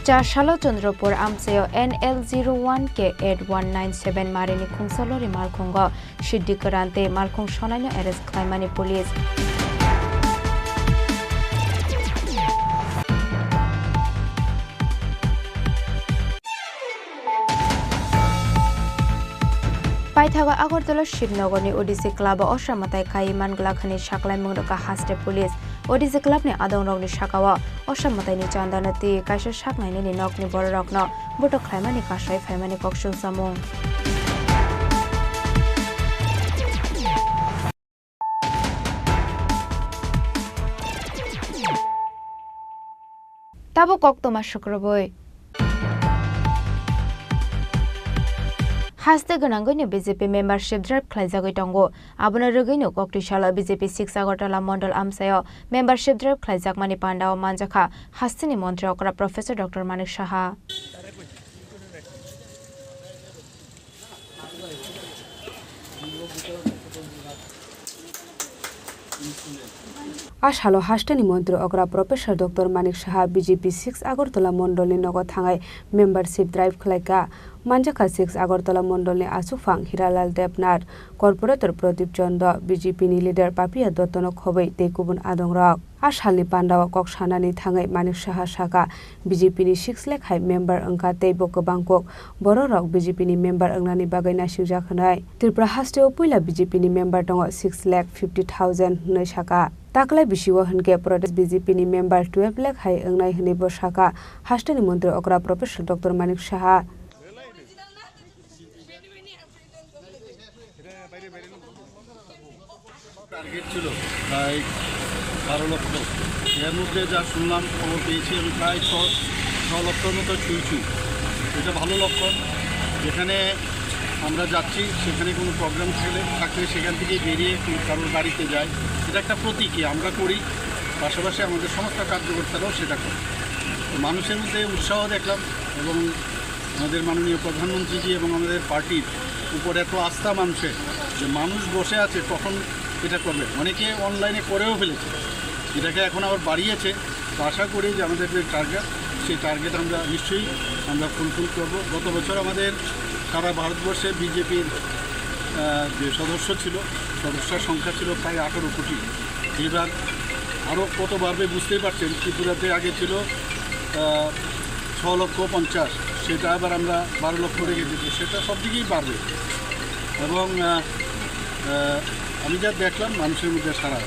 Char salo Chandrapur amchaio N L zero one K eight one nine seven marini khungsa lori malkhungo siddi kwran tei malkhung sonaino arrest khlaimani police. Paithago Agartala Shivnagarni O D C Club-o osa mwtai kai man gwlakhani saklaimung rwkha haste police. O D C Club-ni adongrokni sakao osa mwtaini chandano twi kaisa sak nainani nokni bororokno botok khlaimani kasai phaimani kok sumsamung. Tabuk koktwma sukrubui. Haste gwnangwino B J P membership drive khlaijagwi tongo. Abono rwgwino koktwi salo B J P six Agartala Mondol amchaio membership drive khlaijakmani pandao manjakha hasteni montri okra Professor Doctor Manik Saha. A salo hasteni montri okra Professor Doctor Manik Saha B J P six Agartala Mondolni nogo thangai membership drive khlaika. Manjakha six Agartala Mondolni achukphang Hiralal Debnath, Corporator Pradip Chando, B J P ni leader Papiya Dottono khobwi tei kubun adongrok. A salni pandao kok sanani thangwi Manik Saha saka, B J P ni six lakh hai member wngkha tei bo kwbang kuk bororok B J P ni member wngnani bagwi naisingjak hwnwi. Tripura hasteo puila B J P ni member tongo six lakh fifty thousand hwnwi saka. Taklai bisio hwnkhe Pradesh B J P ni member twelve lakh hai wngnai hwnwi bo saka, hasteni montri okra Professor Doctor Manik Saha. Target ছিল প্রায় বারো লক্ষ। এর মধ্যে যা শুনলাম, খবর পেয়েছি, আমি প্রায় ছ, ছ লক্ষর মতো ছুঁই ছুঁই। এটা ভালো লক্ষণ। যেখানে আমরা যাচ্ছি, সেখানে কোনো প্রবলেম থাকলে, থাকলে সেখান থেকে বেরিয়ে কারোর বাড়িতে যায়। এটা একটা প্রতীকী আমরা করি, পাশাপাশি আমাদের সমস্ত কার্যকর্তারাও সেটা করে। তো মানুষের মধ্যে উৎসাহ দেখলাম এবং আমাদের মাননীয় প্রধানমন্ত্রীজি এবং আমাদের পার্টির উপর এত আস্থা মানুষের, যে মানুষ বসে আছে কখন এটা করবে। অনেকে অনলাইনে করেও ফেলেছে, এটাকে এখন আবার বাড়িয়েছে। তো আশা করি যে আমাদের যে টার্গেট, সেই টার্গেট আমরা নিশ্চয়ই আমরা ফুলফিল করব। গত বছর আমাদের সারা ভারতবর্ষে বিজেপির, আহ, যে সদস্য ছিল, সদস্যর সংখ্যা ছিল প্রায় আঠারো কোটি। এবার আরও কত বাড়বে বুঝতেই পারছেন। ত্রিপুরাতে আগে ছিল, আহ, ছ লক্ষ পঞ্চাশ, সেটা আবার আমরা বারো লক্ষ রেখে দিচ্ছি, সেটা সব দিকেই বাড়বে। এবং, আহ, আহ, আমি যা দেখলাম, মানুষের মধ্যে সাড়া।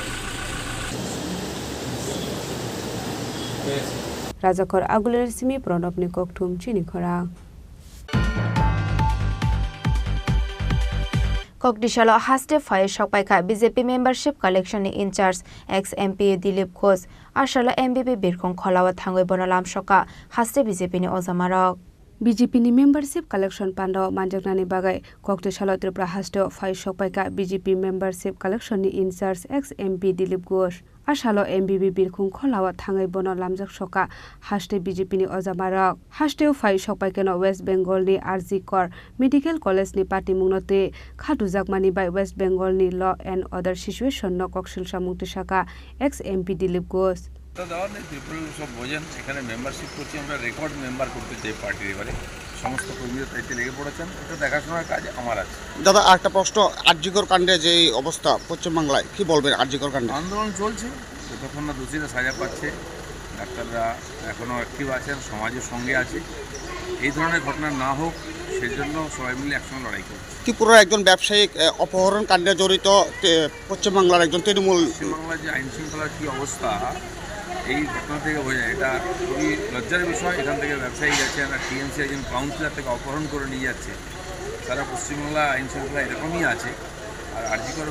Rajakhor Agulir simi Pranobni kokthum chini khorang. Koktisalo haste phai sokpaikha B J P membership collection ni in charge ex M P Dilip Ghosh, asalo M B B Birkhong Kholao thangwi bono lamsokha haste B J P ni ojamarok. B J P ni membership collection pandao manjaknani bagwi kokti salo Tripura hasteo phai sokpaikha B J P membership collection ni in charge ex M P Dilip Ghosh. A salo M B B birkhung kholao thangwi bono lamjak sokha haste B J P ni ojamarok. Hasteo phai sokpaikheno West Bengal ni R G Kar Medical College ni patimungno twi khadujakmani bai West Bengal ni law and order situation no koksil samung twi sakha ex M P Dilip Ghosh. তা দেওয়ার নেই, পিপল সব বোঝেন। এখানে মেম্বারশিপ করছি আমরা, record member করতে চাই পার্টির এবারে। সমস্ত কর্মীরা দায়িত্বে লেগে পড়েছেন, এটা দেখাশোনার কাজ আমার আছে। দাদা, আরেকটা প্রশ্ন, আরজিকর কাণ্ডে যে এই অবস্থা পশ্চিমবাংলায়, কি বলবেন আরজিকর কাণ্ডে? আন্দোলন চলছে, যতক্ষণ না দোষীরা সাজা পাচ্ছে। ডাক্তাররা এখনও অ্যাক্টিভ আছেন, সমাজের সঙ্গে আছে। এই ধরনের ঘটনা না হোক, সেজন্য সবাই মিলে একসঙ্গে লড়াই করছি। ত্রিপুরার একজন ব্যবসায়িক, আহ, অপহরণ কাণ্ডে জড়িত তে-, পশ্চিমবাংলার একজন তৃণমূল। পশ্চিমবাংলার যে আইন শৃঙ্খলার কী অবস্থা, এই ঘটনা থেকে বোঝা যায়। এটা খুবই লজ্জার বিষয়। এখান থেকে ব্যবসায়ী গেছেন, আর টিএমসি একজন কাউন্সিলর থেকে অপহরণ করে নিয়ে যাচ্ছে। সারা পশ্চিমবাংলা আইন শৃঙ্খলা এরকমই আছে। আর আরজিকর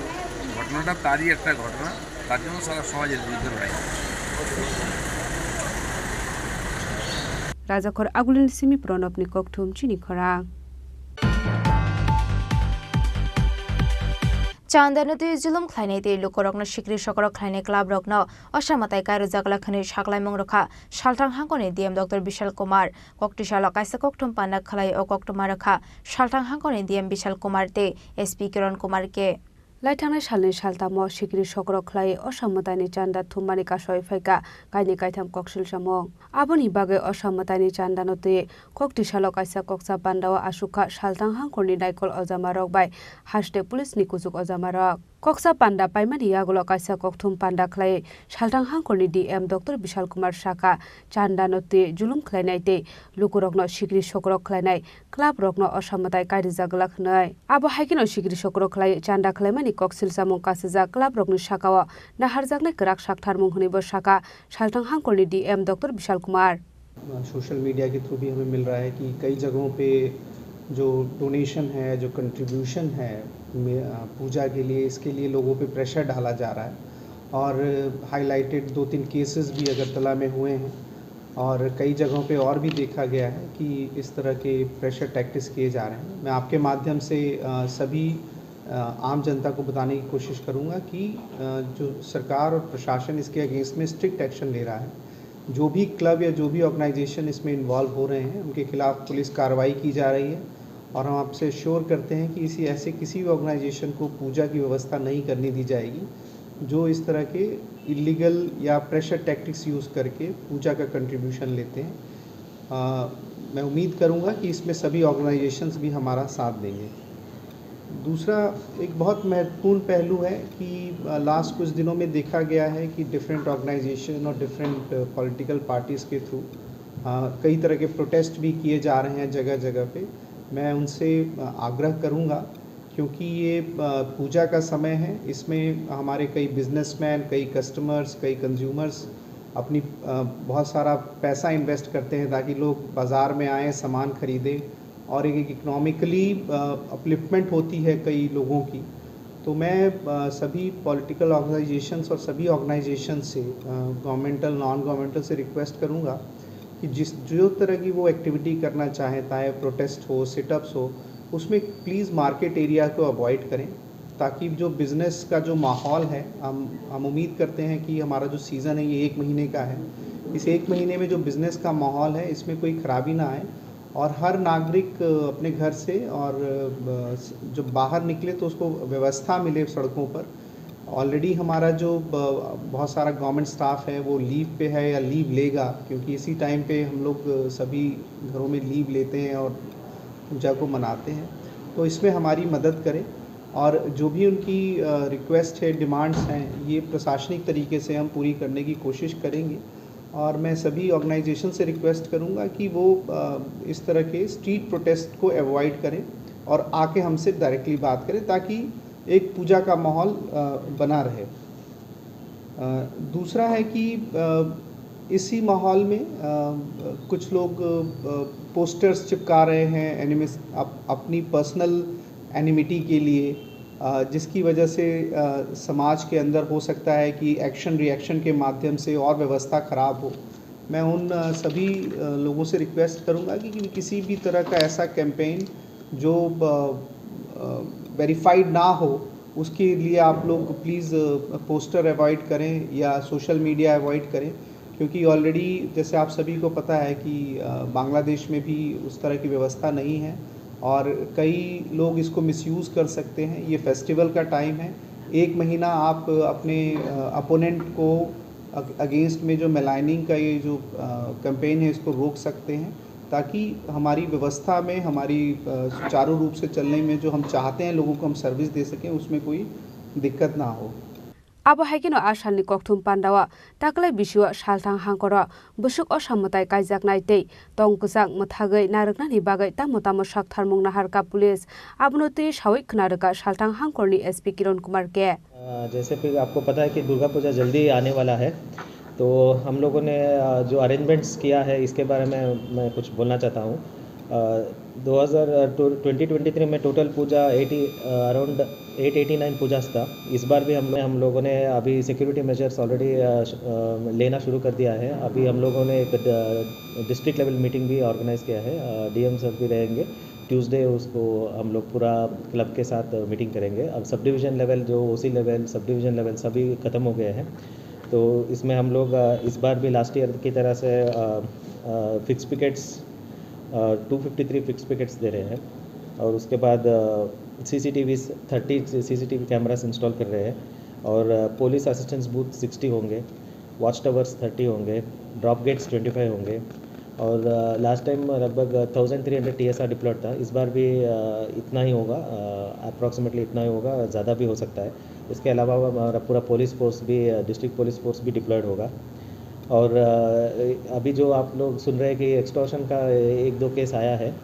ঘটনাটা তারই একটা ঘটনা, তার জন্য সারা সমাজের বিরুদ্ধে লড়াই। Rajakhor Agulini simi Pranabni kokthum chini khorang. Chandano twi julum khlainai tei lukurokno sikri sokrok khlainai club rokno osa mwtai kairwjak glak hwnwi saklaimung rwkha Salthang hangkoni D M Doctor Bishal Kumar. Kokti salo kaisa kokthum panda khlai o koktwma rwkha Salthang hangkoni D M Bishal Kumar tei S P Kiran Kumar K. Laithangnai salni saltamo sikri sokrok khlai osa mwtaini chanda thummani kasoi phaikha kaini kaitham koksil samung. Aboni bagwi osa mwtaini chandano twi kokti salo kaisa koksa pandao asukha Salthang hangkorni naikol ojamarok bai haste police ni kuchuk ojamarok. Koksa panda paimani yagulo kaisa kokthum panda khlai Salthang hangkorni D M Doctor Bishal Kumar sakha, chandano twi julum khlainai tei lukurokno sikri sokrok khlainai club rokno osa mwtai kairijak glak hwnwi. Abo hai kheno sikri sokrok khlai chanda khlaimani koksil samung kasijak club rokni sakao naharjaknai kwrak saktharmung hwnwi bo sakha Salthang hangkorni D M Doctor Bishal Kumar. Social media के थ्रू भी हमें मिल रहा है कि कई जगहों पे जो डोनेशन है, जो कंट्रीब्यूशन है, मे-, अ, पूजा के लिए, इसके लिए लोगों पे प्रेशर डाला जा रहा है। और हाईलाइटेड दो तीन केसेस भी अगरतला में हुए हैं और कई जगहों पे और भी देखा गया है कि इस तरह के प्रेशर टैक्टिक्स किए जा रहे हैं। मैं आपके माध्यम से, अ, सभी, अ, आम जनता को बताने की कोशिश करूँगा कि, अ, जो सरकार और प्रशासन इसके अगेंस्ट में स्ट्रिक्ट एक्शन ले रहा है। जो भी क्लब या जो भी ऑर्गेनाइजेशन इसमें इन्वॉल्व हो रहे हैं, उनके खिलाफ पुलिस कार्रवाई की जा रही है और हम आपसे एश्योर करते हैं कि इसी, ऐसे किसी भी ऑर्गेनाइजेशन को पूजा की व्यवस्था नहीं करने दी जाएगी, जो इस तरह के इलीगल या प्रेशर टैक्टिक्स यूज़ करके पूजा का कंट्रीब्यूशन लेते हैं। अ, मैं उम्मीद करूँगा कि इसमें सभी ऑर्गेनाइजेशंस भी हमारा साथ देंगे। दूसरा एक बहुत महत्वपूर्ण पहलू है कि, अ, लास्ट कुछ दिनों में देखा गया है कि डिफरेंट ऑर्गेनाइजेशन और डिफरेंट पॉलिटिकल पार्टीज़ के थ्रू, अ, कई तरह के प्रोटेस्ट भी किए जा रहे हैं जगह-जगह पे। मैं उनसे, अ, आग्रह करूँगा क्योंकि ये, अ, पूजा का समय है, इसमें हमारे कई बिजनेसमैन, कई कस्टमर्स, कई कंज्यूमर्स अपनी, अ, बहुत सारा पैसा इन्वेस्ट करते हैं ताकि लोग बाज़ार में आएँ, सामान खरीदें और एक, एक इकोनॉमिकली, अ, अपलिफ्टमेंट होती है कई लोगों की। तो मैं, अ, सभी पॉलिटिकल ऑर्गेनाइजेशंस और सभी ऑर्गेनाइजेशन से, अ, गवर्नमेंटल, नॉन गवर्नमेंटल से रिक्वेस्ट करूँगा कि जिस, जो तरह की वो एक्टिविटी करना चाहें, चाहे प्रोटेस्ट हो, सिटअप्स हो, उसमें प्लीज़ मार्केट एरिया को अवॉइड करें, ताकि जो बिज़नेस का जो माहौल है, हम, हम उम्मीद करते हैं कि हमारा जो सीज़न है, ये एक महीने का है। इस एक महीने में जो बिज़नेस का माहौल है, इसमें कोई ख़राबी ना आए और हर नागरिक, अ, अपने घर से और, अ, ब-, जब बाहर निकले, तो उसको व्यवस्था मिले सड़कों पर। ऑलरेडी हमारा जो ब-, बहुत सारा गवर्नमेंट स्टाफ है, वो लीव पे है या लीव लेगा, क्योंकि इसी टाइम पे हम लोग, अ, सभी घरों में लीव लेते हैं और पूजा को मनाते हैं। तो इसमें हमारी मदद करें और जो भी उनकी, अ, रिक्वेस्ट है, डिमांड्स हैं, ये प्रशासनिक तरीके से हम पूरी करने की कोशिश करेंगे। और मैं सभी ऑर्गेनाइजेशन से रिक्वेस्ट करूँगा कि वो, अ, इस तरह के स्ट्रीट प्रोटेस्ट को अवॉइड करें और आके हमसे डायरेक्टली बात करें, ताकि एक पूजा का माहौल, अ, बना रहे। अ, दूसरा है कि, अ, इसी माहौल में, अ, कुछ लोग, अ, पोस्टर्स चिपका रहे हैं एनिमिस-, अप-, अपनी पर्सनल एनिमिटी के लिए, अ, जिसकी वजह से, अ, समाज के अंदर हो सकता है कि एक्शन रिएक्शन के माध्यम से और व्यवस्था ख़राब हो। मैं उन अ, सभी अ, लोगों से रिक्वेस्ट करूंगा कि, कि किसी भी तरह का ऐसा कैंपेन जो वेरीफाइड ना हो, उसके लिए आप लोग प्लीज़ पोस्टर अवॉइड करें या सोशल मीडिया अवॉइड करें, क्योंकि ऑलरेडी जैसे आप सभी को पता है कि अ, बांग्लादेश में भी उस तरह की व्यवस्था नहीं है और कई लोग इसको मिसयूज़ कर सकते हैं। ये फेस्टिवल का टाइम है, एक महीना आप अपने अपोनेंट को अगेंस्ट में जो मेलाइनिंग का ये जो कैंपेन है, इसको रोक सकते हैं, ताकि हमारी व्यवस्था में, हमारी अ, सुचारू रूप से चलने में जो हम चाहते हैं लोगों को हम सर्विस दे सकें, उसमें कोई दिक्कत ना हो। Abo hai kheno a salni kokthum pandao taklai bisio salthang hangkoro bwswk osa mwtai kaijaknai tei tong kwchak mwthagwi narwknani bagwi tamo tamo saktharmung naharkha police. Abono twi sawi khwnarwkha salthang hangkorni S P Kiran Kumar K. अ, जैसे कि आपको पता है कि दुर्गा पूजा जल्दी ही आने वाला है, तो हम लोगों ने, अ, जो अरेंजमेंट्स किया है, इसके बारे में मैं कुछ बोलना चाहता हूँ। अ, दो हज़ार, अ, टू-, ट्वेंटी ट्वेंटी थ्री में टोटल पूजा एटी, अ, around eight eighty nine Pooja's था। इस बार भी हम, हम लोगों ने अभी सिक्योरिटी मेजर्स ऑलरेडी, अ, श-, अ, लेना शुरू कर दिया है। अभी हम लोगों ने एक ड-, डिस्ट्रिक्ट लेवल मीटिंग भी ऑर्गेनाइज किया है। अ, डीएम सर भी रहेंगे। ट्यूसडे उसको हम लोग पूरा क्लब के साथ मीटिंग करेंगे। अब सब डिवीज़न लेवल, जो ओसी लेवल, सब डिवीज़न लेवल सभी ख़त्म हो गए हैं। तो इसमें हम लोग, अ, इस बार भी लास्ट ईयर की तरह से, अ, अ, फिक्स पिकेट्स, अ, two fifty three fix pickets दे रहे हैं और उसके बाद, अ, CCTV, thirty CCTV cameras install कर रहे हैं और, अ, पुलिस असिस्टेंस बूथ सिक्सटी होंगे। वॉच टावर्स थर्टी होंगे, ड्रॉप गेट्स ट्वेंटी फ़ाइव होंगे और, अ, लास्ट टाइम लगभग thousand three hundred TSR deployed था। इस बार भी, अ, इतना ही होगा, अ, अप्रॉक्सीमेटली इतना ही होगा, ज़्यादा भी हो सकता है। इसके अलावा हमारा पूरा पुलिस फोर्स भी, अ, डिस्ट्रिक्ट पुलिस फोर्स भी डिप्लॉयड होगा और, अ, अभी जो आप लोग सुन रहे हैं कि एक्सटॉर्शन का एक दो केस आया है,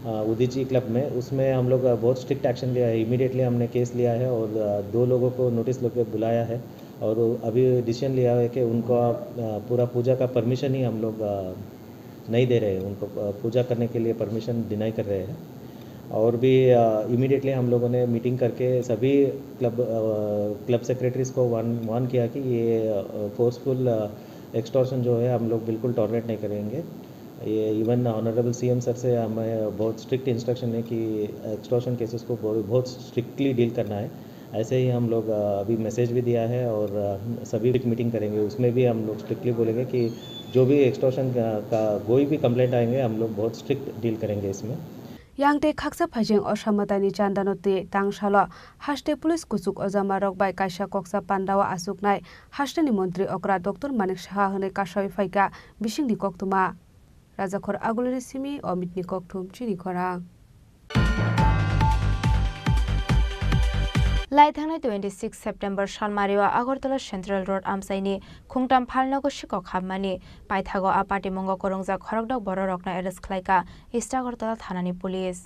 अ, उदीची क्लब में, उसमें हम लोग, अ, बहुत स्ट्रिक्ट एक्शन लिया है। इमीडिएटली हमने केस लिया है और, अ, दो लोगों को नोटिस लेके बुलाया है। और अभी डिसीजन लिया है कि उनको, अ, पूरा पूजा का परमिशन ही हम लोग, अ, नहीं दे रहे हैं, उनको, अ, पूजा करने के लिए परमिशन डिनाई कर रहे हैं। और भी, अ, इमीडिएटली हम लोगों ने मीटिंग करके सभी क्लब, अ, क्लब सेक्रेटरीज को वार्न, वार्न किया कि ये, अ, फोर्सफुल, अ, एक्सटॉर्शन जो है, हम लोग बिल्कुल टॉलरेट नहीं करेंगे। ये इवन ऑनरेबल सीएम सर से हमें बहुत स्ट्रिक्ट इंस्ट्रक्शन है कि एक्सटॉर्शन केसेस को बहुत, बहुत स्ट्रिक्टली डील करना है। ऐसे ही हम लोग, अ, अभी मैसेज भी दिया है और, अ, हम सभी एक मीटिंग करेंगे, उसमें भी हम लोग स्ट्रिक्टली बोलेंगे कि जो भी एक्सटॉर्शन का, का कोई भी कंप्लेंट आएंगे, हम लोग बहुत स्ट्रिक्ट डील करेंगे इसमें। Yang tei khaksa phaijeng osa mwtaini chandano twi tangsalo haste police kuchuk ojamarok bai kaisa koksa pandao achuknai hasteni montri okra Doctor Manik Saha hwnwi kasawi phaikha bisingni koktwma. Rajakhor Agulini simi Omitni kokthum chini khorang. Lai thangnai twenty six September salmario Agartala Central Road amchaini khungtam phalnogo sikok hapmani paithago a patimungo kwrwngjak khorokdok bororokno arrest khlaikha East Agartala thanani police.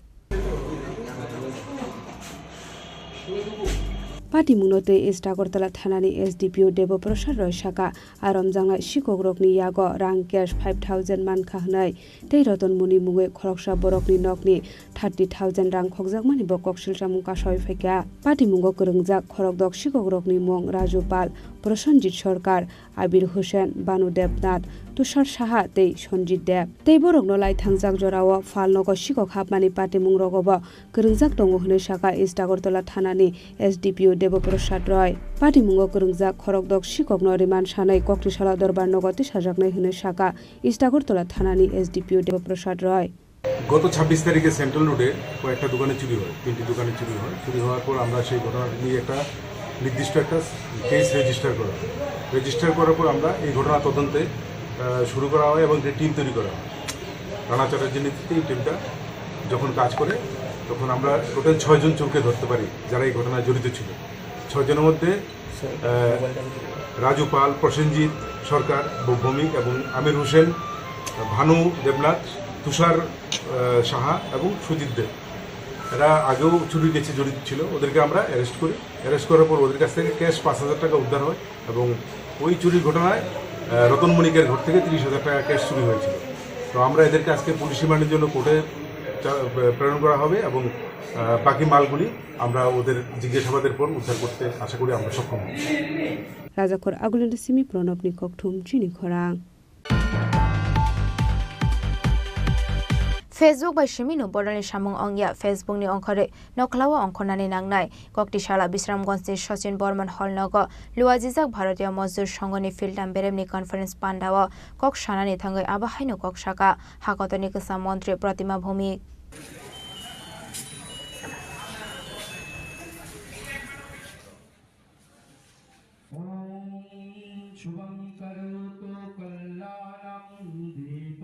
Patimungno tei East Agartala thanani S D P O Debo Prasad Roy saka, a romjaknai sikokrokni yago rang cash five thousand mankha hwnwi tei Roton Muni mungwi khoroksa borokni nokni thirty thousand rang khokjakmani bo koksil samung kasawi phaikha. Patimungo kwrwngjak khorokdok sikokrokni mung Raju Pal, Prosenjit Sarkar, Abir Hussain, Banu Debnath, Tushar Saha tei Sanjit Deb. Tei borokno lai thangjak jorao phalnogo sikok hapmani patimung rogobo kwrwngjak tongo hwnwi saka East Agartala thanani S D P O Debo Prasad Roy. Patimungo kwrwngjak khorokdok sikokno remand sanwi Koktisala Dorbar nogo tisajaknai hwnwi saka East Agartala thanani S D P O Debo Prasad Roy. গত ছাব্বিশ তারিখে সেন্ট্রাল রোডে কয়েকটা দোকানে চুরি হয়, তিনটি দোকানে চুরি হয়। চুরি হওয়ার পর আমরা সেই ঘটনা নিয়ে একটা নির্দিষ্ট একটা কেস রেজিস্টার করা হয়। রেজিস্টার করার পর আমরা এই ঘটনা তদন্তে, আহ, শুরু করা হয় এবং একটি টিম তৈরি করা হয়। রানা চ্যাটার্জির নেতৃত্বে এই টিমটা যখন কাজ করে, তখন আমরা টোটাল ছয়জন চোরকে ধরতে পারি, যারা এই ঘটনায় জড়িত ছিল। ছয়জনের মধ্যে, আহ, রাজু পাল, প্রসেনজিৎ সরকার, ভৌমিক এবং আমির হোসেন, ভানু দেবনাথ, তুষার, আহ, সাহা এবং সুজিত দেব। এরা আগেও চুরির কেসে জড়িত ছিল। ওদেরকে আমরা অ্যারেস্ট করি। অ্যারেস্ট করার পর ওদের কাছ থেকে ক্যাশ পাঁচ হাজার টাকা উদ্ধার হয় এবং ওই চুরির ঘটনায়, আহ, রতন মণিকের ঘর থেকে তিরিশ হাজার টাকা ক্যাশ চুরি হয়েছিল। তো আমরা এদেরকে আজকে পুলিশ রিমান্ডের জন্য কোর্টে চা-, প্রেরণ করা হবে এবং, আহ, বাকি মালগুলি আমরা ওদের জিজ্ঞাসাবাদের পর উদ্ধার করতে আশা করি আমরা সক্ষম হব। Rajakhor Agulini simi Pranabni kokthum chini khorang. Facebook bai simi no bodolni samung ongya, Facebook ni ongkhorwi nokhlao ongkhornani nangnai. Koktisala Bisramganj ni Sachin Borman Hall nogo luajijak Bharatiya Mazdur Sangho ni Philtam beremni conference pandao kok sanani thangwi abo haino kok saka, ha kotorni kwcham montri Pratima Bhumik. ॐ शुभं करोतु कल्याणं दीप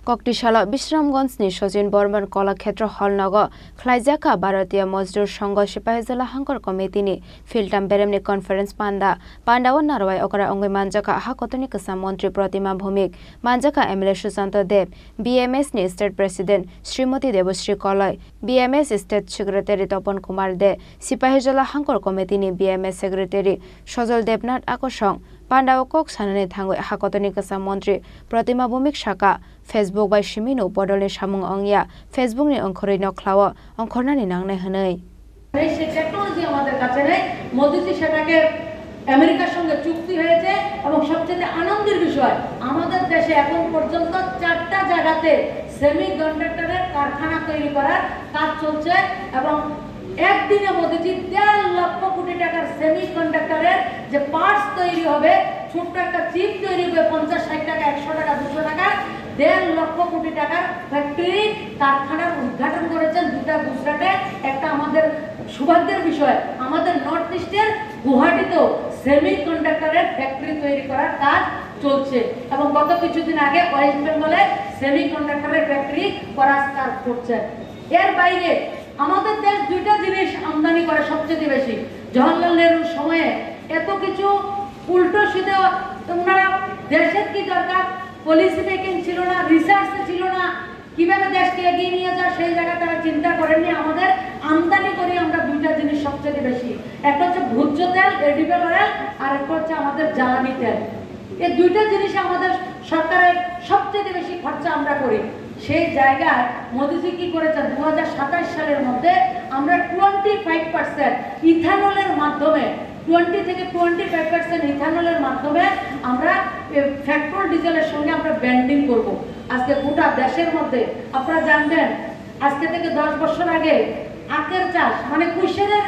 Koktisalo Bisramganj ni Sachin Borman Kolakhetro Hall nogo khlaijak kha Bharatiya Mazdur Sangho Sipahijola Hangkor Committee ni Philtam beremni conference panda. Panda o narwai okra wngwi manjakha ha kotorni kwcham montri Pratima Bhumik, manjakha M L A Sushanta Deb, B M S ni State President Srimati Debasri Koloi, B M S State Secretary Topon Kumar De, Sipahijola Hangkor Committee ni B M S Secretary Sojol Debnath Akosong. Panda o kok sanani thangwi ha kotorni kwcham montri Pratima Bhumik saka, Facebook bai simi no bodolni samung ongya, Facebook ni ongkhorwi nokhlao ongkhornani nangnai hwnwi. সেই টেকনোলজি আমাদের কাছে নেই। মোদিজি সেটাকে আমেরিকার সঙ্গে চুক্তি হয়েছে এবং সবচেয়ে আনন্দের বিষয়, আমাদের দেশে এখন পর্যন্ত চারটা জায়গাতে সেমিকন্ডাক্টরের কারখানা তৈরি করার কাজ চলছে এবং একদিনে মোদিজি দেড় লক্ষ কোটি টাকার সেমিকন্ডাক্টরের যে পার্টস তৈরি হবে, ছোট্ট একটা চিপ তৈরি হবে পঞ্চাশ ষাট টাকা, একশো টাকা, দুশো টাকা, দেড় লক্ষ কোটি টাকার ফ্যাক্টরি কারখানার উদ্ঘাটন করেছেন দুটা গুজরাটে, একটা আমাদের সৌভাগ্যের বিষয়, আমাদের নর্থ ইস্টের গুয়াহাটিতেও সেমিকন্ডাক্টরের ফ্যাক্টরি তৈরি করার কাজ চলছে এবং গত কিছুদিন আগে ওয়েস্ট বেঙ্গলে সেমিকন্ডাক্টরের ফ্যাক্টরি করার কাজ করছেন। এর বাইরে আমাদের দেশ দুইটা জিনিস আমদানি করে সবচেয়ে বেশি। জওহরলাল নেহরুর সময়ে এত কিছু উল্টো সিধা, ওনারা দেশের কি দরকার, পলিসি মেকিং ছিল না, রিসার্চ ছিল না, কিভাবে দেশকে এগিয়ে নিয়ে যায় সেই জায়গা তারা চিন্তা করেননি। আমাদের আমদানি করি আমরা দুইটা জিনিস সবচেয়ে বেশি, একটা হচ্ছে ভোজ্য তেল, এডিবল অয়েল, আর একটা হচ্ছে আমাদের জ্বালানি তেল। এই দুইটা জিনিসে আমাদের সরকারের সবচেয়ে বেশি খরচা আমরা করি। সেই জায়গায় মোদিজি কি করেছেন, দু হাজার সাতাশ সালের মধ্যে আমরা টোয়েন্টি ফাইভ পার্সেন্ট ইথানলের মাধ্যমে, টোয়েন্টি থেকে টোয়েন্টি ফাইভ পার্সেন্ট ইথানলের মাধ্যমে আমরা, এ, পেট্রোল ডিজেলের সঙ্গে আমরা ব্র্যান্ডিং করব। আজকে গোটা দেশের মধ্যে আপনারা জানবেন, আজকে থেকে দশ বছর আগে আখের চাষ, মানে কুশেরের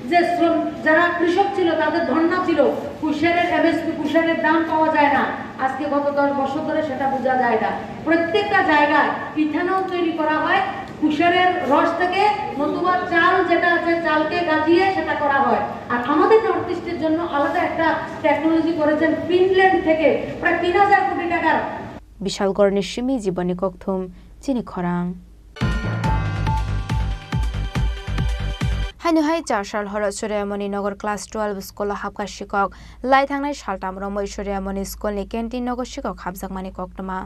যে শ্রম, যারা কৃষক ছিল, তাদের ধর্ণা ছিল, কুশেরের এমএসপি, কুশেরের দাম পাওয়া যায় না। আজকে গত দশ বছর ধরে সেটা বোঝা যায় না। প্রত্যেকটা জায়গায় ইথানল তৈরি করা হয় কুশেরের রস থেকে, নতুবা চাল যেটা আছে, চালকে গাজিয়ে সেটা করা হয়। আর আমাদের নর্থ ইস্টের জন্য আলাদা একটা টেকনোলজি করেছেন ফিনল্যান্ড থেকে, প্রায় তিন হাজার কোটি টাকার। Bishalgarhni simi Jiboni Kokthum, chini khorang. Haino hai char sal horo Suryamoni Nagar class twelve school o hapkha sikok. Lai thangnai saltam romwi Suryamoni school ni canteen nogo sikok hapjakmani koktwma.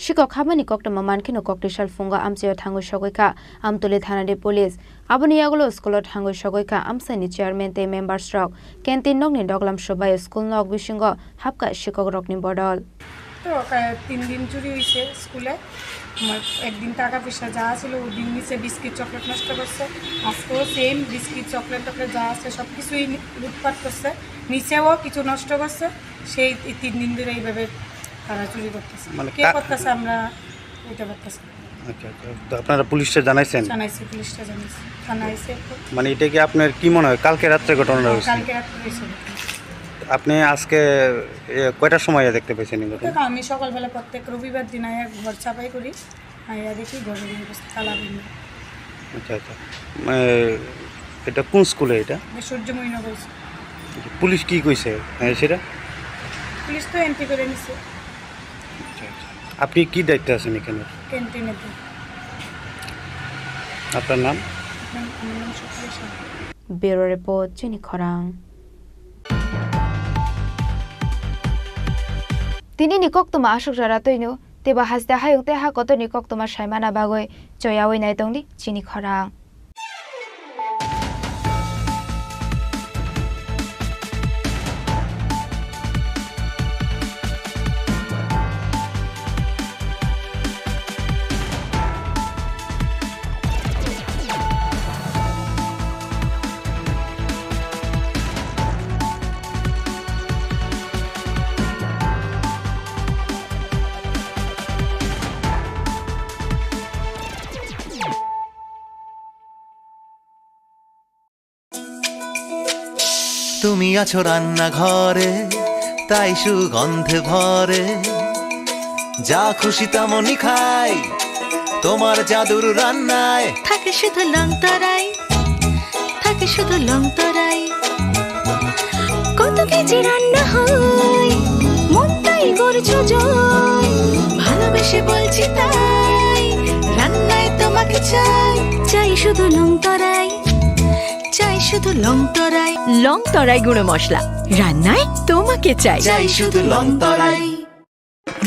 Sikok habani koktwma mankheno koktisal phungo amchaio thangwi sogwi kha Amtuli thanani police. Aboni yagulo school o thangwi sogwi kha amchaini chairman tei members rok. Canteen nokni doglam subai school nok bisingo hapkha sikok rokni bodol. তো, কা-, তিন দিন চুরি হইছে স্কুলে। আমার একদিন টাকা পয়সা যা ছিল, ওদিন নিচে বিস্কিট চকলেট নষ্ট করছে। আজকেও সেম বিস্কিট চকলেট টকলেট যা আছে সব কিছুই নি-, লুটপাট করছে। নিচেও কিছু নষ্ট করছে। সেই তি-, তিন দিন ধরে এইভাবে তারা চুরি করতেছে। মানে কে কা- করতেছে আমরা এটা করতেছি। আচ্ছা, আচ্ছা। তো আপনারা পুলিশে জানাইছেন? জানাইছি, পুলিশে জানাইছি। থানা আইছে এখন। মানে এটা কি আপনার কি মনে হয় কালকে রাত্রে ঘটনাটা হ্যাঁ, হয়েছে? কালকে রাত্রে হয়েছে ঘটনা। আপনি আজকে, এ, কয়টার সময় দেখতে পাইছেন এই ঘটনা? দেখো, আমি সকালবেলা প্রত্যেক রবিবার দিন আয়া ঘর ছাপাই করি, আয়া দেখি ঘরের এই অবস্থা, তালা বন্ধ। আচ্ছা, আচ্ছা। মানে, এটা কোন স্কুলে এটা? এটা সূর্যময়ী নগর। পুলিশ কি কইছে, হ্যাঁ, সেটা? পুলিশ তো এন্ট্রি করে নিছে। আচ্ছা, আচ্ছা। আপনি কি দায়িত্বে আছেন এখানে? ক্যান্টিনেতে। আপনার নাম? আমার নাম সুপ্রিয়া Saha. Bureau report, chini khorang. Tini ni koktwma aswk jora twino, teibo haste hayung tei ha kotor ni koktwma saimana bagwi choyawi nai tongdi chini khorang. তুমি আছো রান্নাঘরে, তাই সুগন্ধে ভরে। যা খুশি তেমনই খাই, তোমার জাদুর রান্নায়। থাকে শুধু লংতরাই, থাকে শুধু লংতরাই। কত কেজি রান্না হয়, মনটাই করছো জয়। ভালোবেসে বলছি তাই, রান্নায় তোমাকে চাই। চাই শুধু লংতরাই, চাই শুধু লংতরাই। লংতরাই গুঁড়ো মশলা, রান্নায় তোমাকে চাই। চাই শুধু লংতরাই।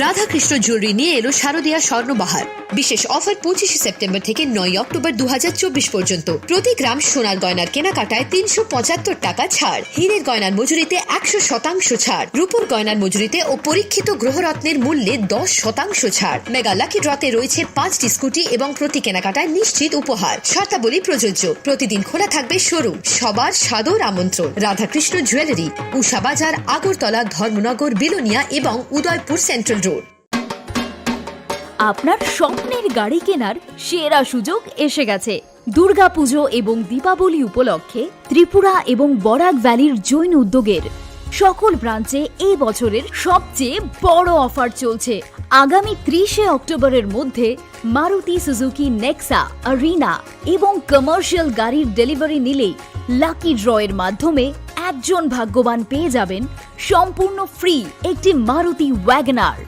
রাধাকৃষ্ণ জুয়েলারি নিয়ে এলো শারদীয়া স্বর্ণবাহার। বিশেষ অফার পঁচিশে সেপ্টেম্বর থেকে নয় অক্টোবর দু হাজার চব্বিশ পর্যন্ত। প্রতি গ্রাম সোনার গয়নার কেনাকাটায় তিনশো পঁচাত্তর টাকা ছাড়, হীরের গয়নার মজুরিতে একশো শতাংশ ছাড়, রূপোর গয়নার মজুরিতে ও পরীক্ষিত গ্রহরত্নের মূল্যে দশ শতাংশ ছাড়। মেগা লাকি ড্রতে রয়েছে পাঁচটি স্কুটি এবং প্রতি কেনাকাটায় নিশ্চিত উপহার। শর্তাবলী প্রযোজ্য। প্রতিদিন খোলা থাকবে শোরুম। সবার সাদর আমন্ত্রণ। রাধাকৃষ্ণ জুয়েলারি, উষা বাজার, আগরতলা, ধর্মনগর, বিলোনিয়া এবং উদয়পুর সেন্ট্রাল রোড। আপনার স্বপ্নের গাড়ি কেনার সেরা সুযোগ এসে গেছে। দুর্গাপুজো এবং দীপাবলি উপলক্ষে ত্রিপুরা এবং বরাক ভ্যালির জৈন উদ্যোগের সকল ব্রাঞ্চে এই বছরের সবচেয়ে বড় অফার চলছে। আগামী ত্রিশে অক্টোবরের মধ্যে মারুতি সুজুকি নেক্সা, আরিনা এবং কমার্শিয়াল গাড়ির ডেলিভারি নিলেই লাকি ড্রয়ের মাধ্যমে একজন ভাগ্যবান পেয়ে যাবেন সম্পূর্ণ ফ্রি একটি মারুতি ওয়াগনার।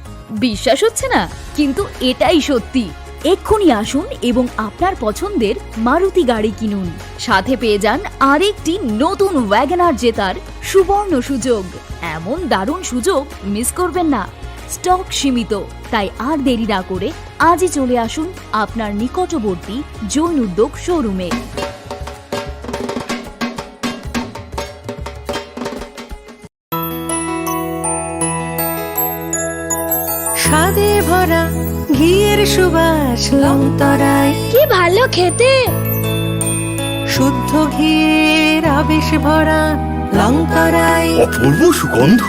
বিশ্বাস হচ্ছে না, কিন্তু এটাই সত্যি। এক্ষুনি আসুন এবং আপনার পছন্দের মারুতি গাড়ি কিনুন। সাথে পেয়ে যান আরেকটি নতুন ওয়াগনার জেতার সুবর্ণ সুযোগ। এমন দারুণ সুযোগ মিস করবেন না। স্টক সীমিত, তাই আর দেরি না করে আজই চলে আসুন আপনার নিকটবর্তী জৈন উদ্যোগ শোরুমে। স্বাদে ভরা ঘিয়ের সুবাস লংতরাই। কি ভালো খেতে! শুদ্ধ ঘিয়ের আবেশ ভরা লংতরাই। অপূর্ব সুগন্ধ।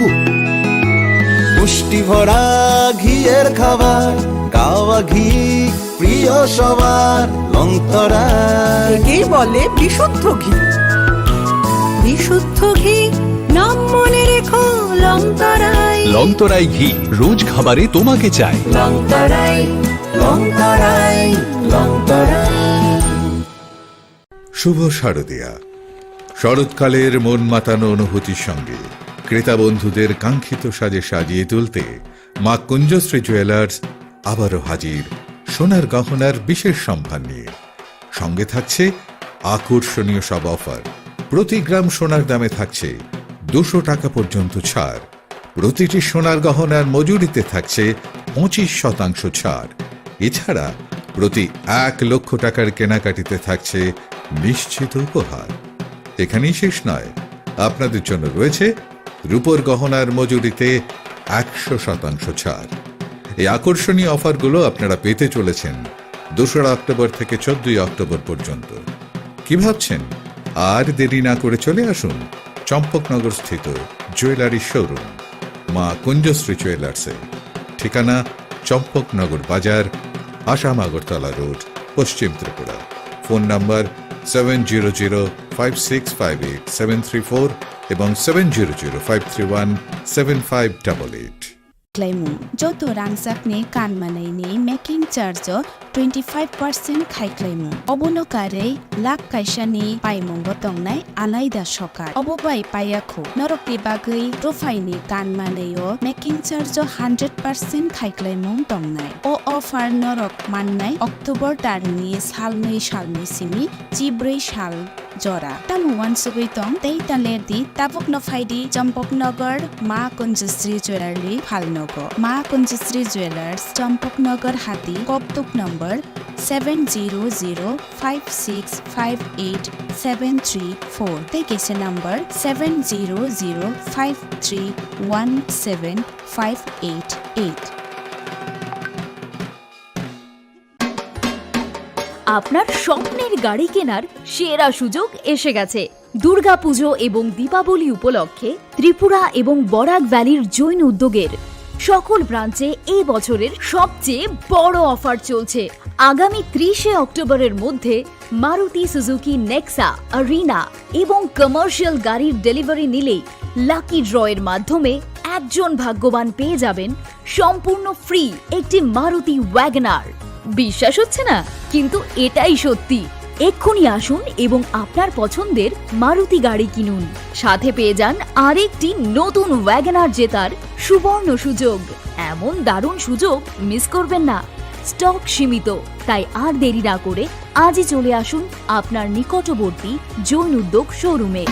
পুষ্টি ভরা ঘিয়ের খাবার, গাওয়া ঘি প্রিয় সবার লংতরাই। একেই বলে বিশুদ্ধ ঘি। বিশুদ্ধ ঘি, নাম মনে রেখো লংতরাই। লংতরাই ঘি, রোজ খাবারে তোমাকে চাই। লংতরাই, লংতরাই, লংতরাই। শুভ শারদীয়া। শরৎকালের মন মাতানো অনুভূতির সঙ্গে ক্রেতা বন্ধুদের কাঙ্ক্ষিত সাজে সাজিয়ে তুলতে মা কুঞ্জশ্রী জুয়েলার্স আবারও হাজির সোনার গহনার বিশেষ সম্ভার নিয়ে। সঙ্গে থাকছে আকর্ষণীয় সব অফার। প্রতি গ্রাম সোনার দামে থাকছে দুশো টাকা পর্যন্ত ছাড়। প্রতিটি সোনার গহনার মজুরিতে থাকছে পঁচিশ শতাংশ ছাড়। এছাড়া প্রতি এক লক্ষ টাকার কেনাকাটিতে থাকছে নিশ্চিত উপহার। এখানেই শেষ নয়, আপনাদের জন্য রয়েছে রূপোর গহনার মজুরিতে একশো শতাংশ ছাড়। এই আকর্ষণীয় অফারগুলো আপনারা পেতে চলেছেন দোসরা অক্টোবর থেকে চোদ্দই অক্টোবর পর্যন্ত। কি ভাবছেন? আর দেরি না করে চলে আসুন চম্পকনগর স্থিত জুয়েলারি শোরুম মা কুঞ্জশ্রী জুয়েলার্সে। ঠিকানা চম্পকনগর বাজার, আসাম আগরতলা রোড, পশ্চিম Tripura. Phone number seven zero zero five six five eight seven three four এবং seven zero zero five three one seven five double eight. Khlaimung. Joto rangchakni kanmanaini making charge o twenty five percent khai khlaimung. Obono karwi lakh kaisani paimungo tongnai alaida sokar. Obo bai paiya khu. Norokni bagwi ruphaini kanmanwi o making charge o hundred percent khai khlaimung tongnai. O offer norok mannai October tarni salnwi salni simi chibrwi sal jora. Tamo uansugwi tong tei ta ler di, tabukno phai di Champaknagar Ma Kunjasri Jewellery phalnogo. Ma Kunjasri Jewellers, Champaknagar Hati, Koktuk number seven zero zero five six five eight seven three four tei kaisa number seven zero zero five three one seven five eight eight. আপনার স্বপ্নের গাড়ি কেনার সেরা সুযোগ এসে গেছে। দুর্গাপুজো এবং দীপাবলি উপলক্ষে ত্রিপুরা এবং বরাক ভ্যালির জৈন উদ্যোগের সকল ব্রাঞ্চে এই বছরের সবচেয়ে বড় অফার চলছে। আগামী ত্রিশে অক্টোবরের মধ্যে মারুতি সুজুকি নেক্সা, আরিনা এবং কমার্শিয়াল গাড়ির ডেলিভারি নিলেই লাকি ড্রয়ের মাধ্যমে একজন ভাগ্যবান পেয়ে যাবেন সম্পূর্ণ ফ্রি একটি মারুতি ওয়াগনার। বিশ্বাস হচ্ছে না, কিন্তু এটাই সত্যি। এক্ষুনি আসুন এবং আপনার পছন্দের মারুতি গাড়ি কিনুন, সাথে পেয়ে যান আরেকটি নতুন ওয়াগনার জেতার সুবর্ণ সুযোগ। এমন দারুণ সুযোগ মিস করবেন না। স্টক সীমিত, তাই আর দেরি না করে আজই চলে আসুন আপনার নিকটবর্তী জৈন উদ্যোগ শোরুমে।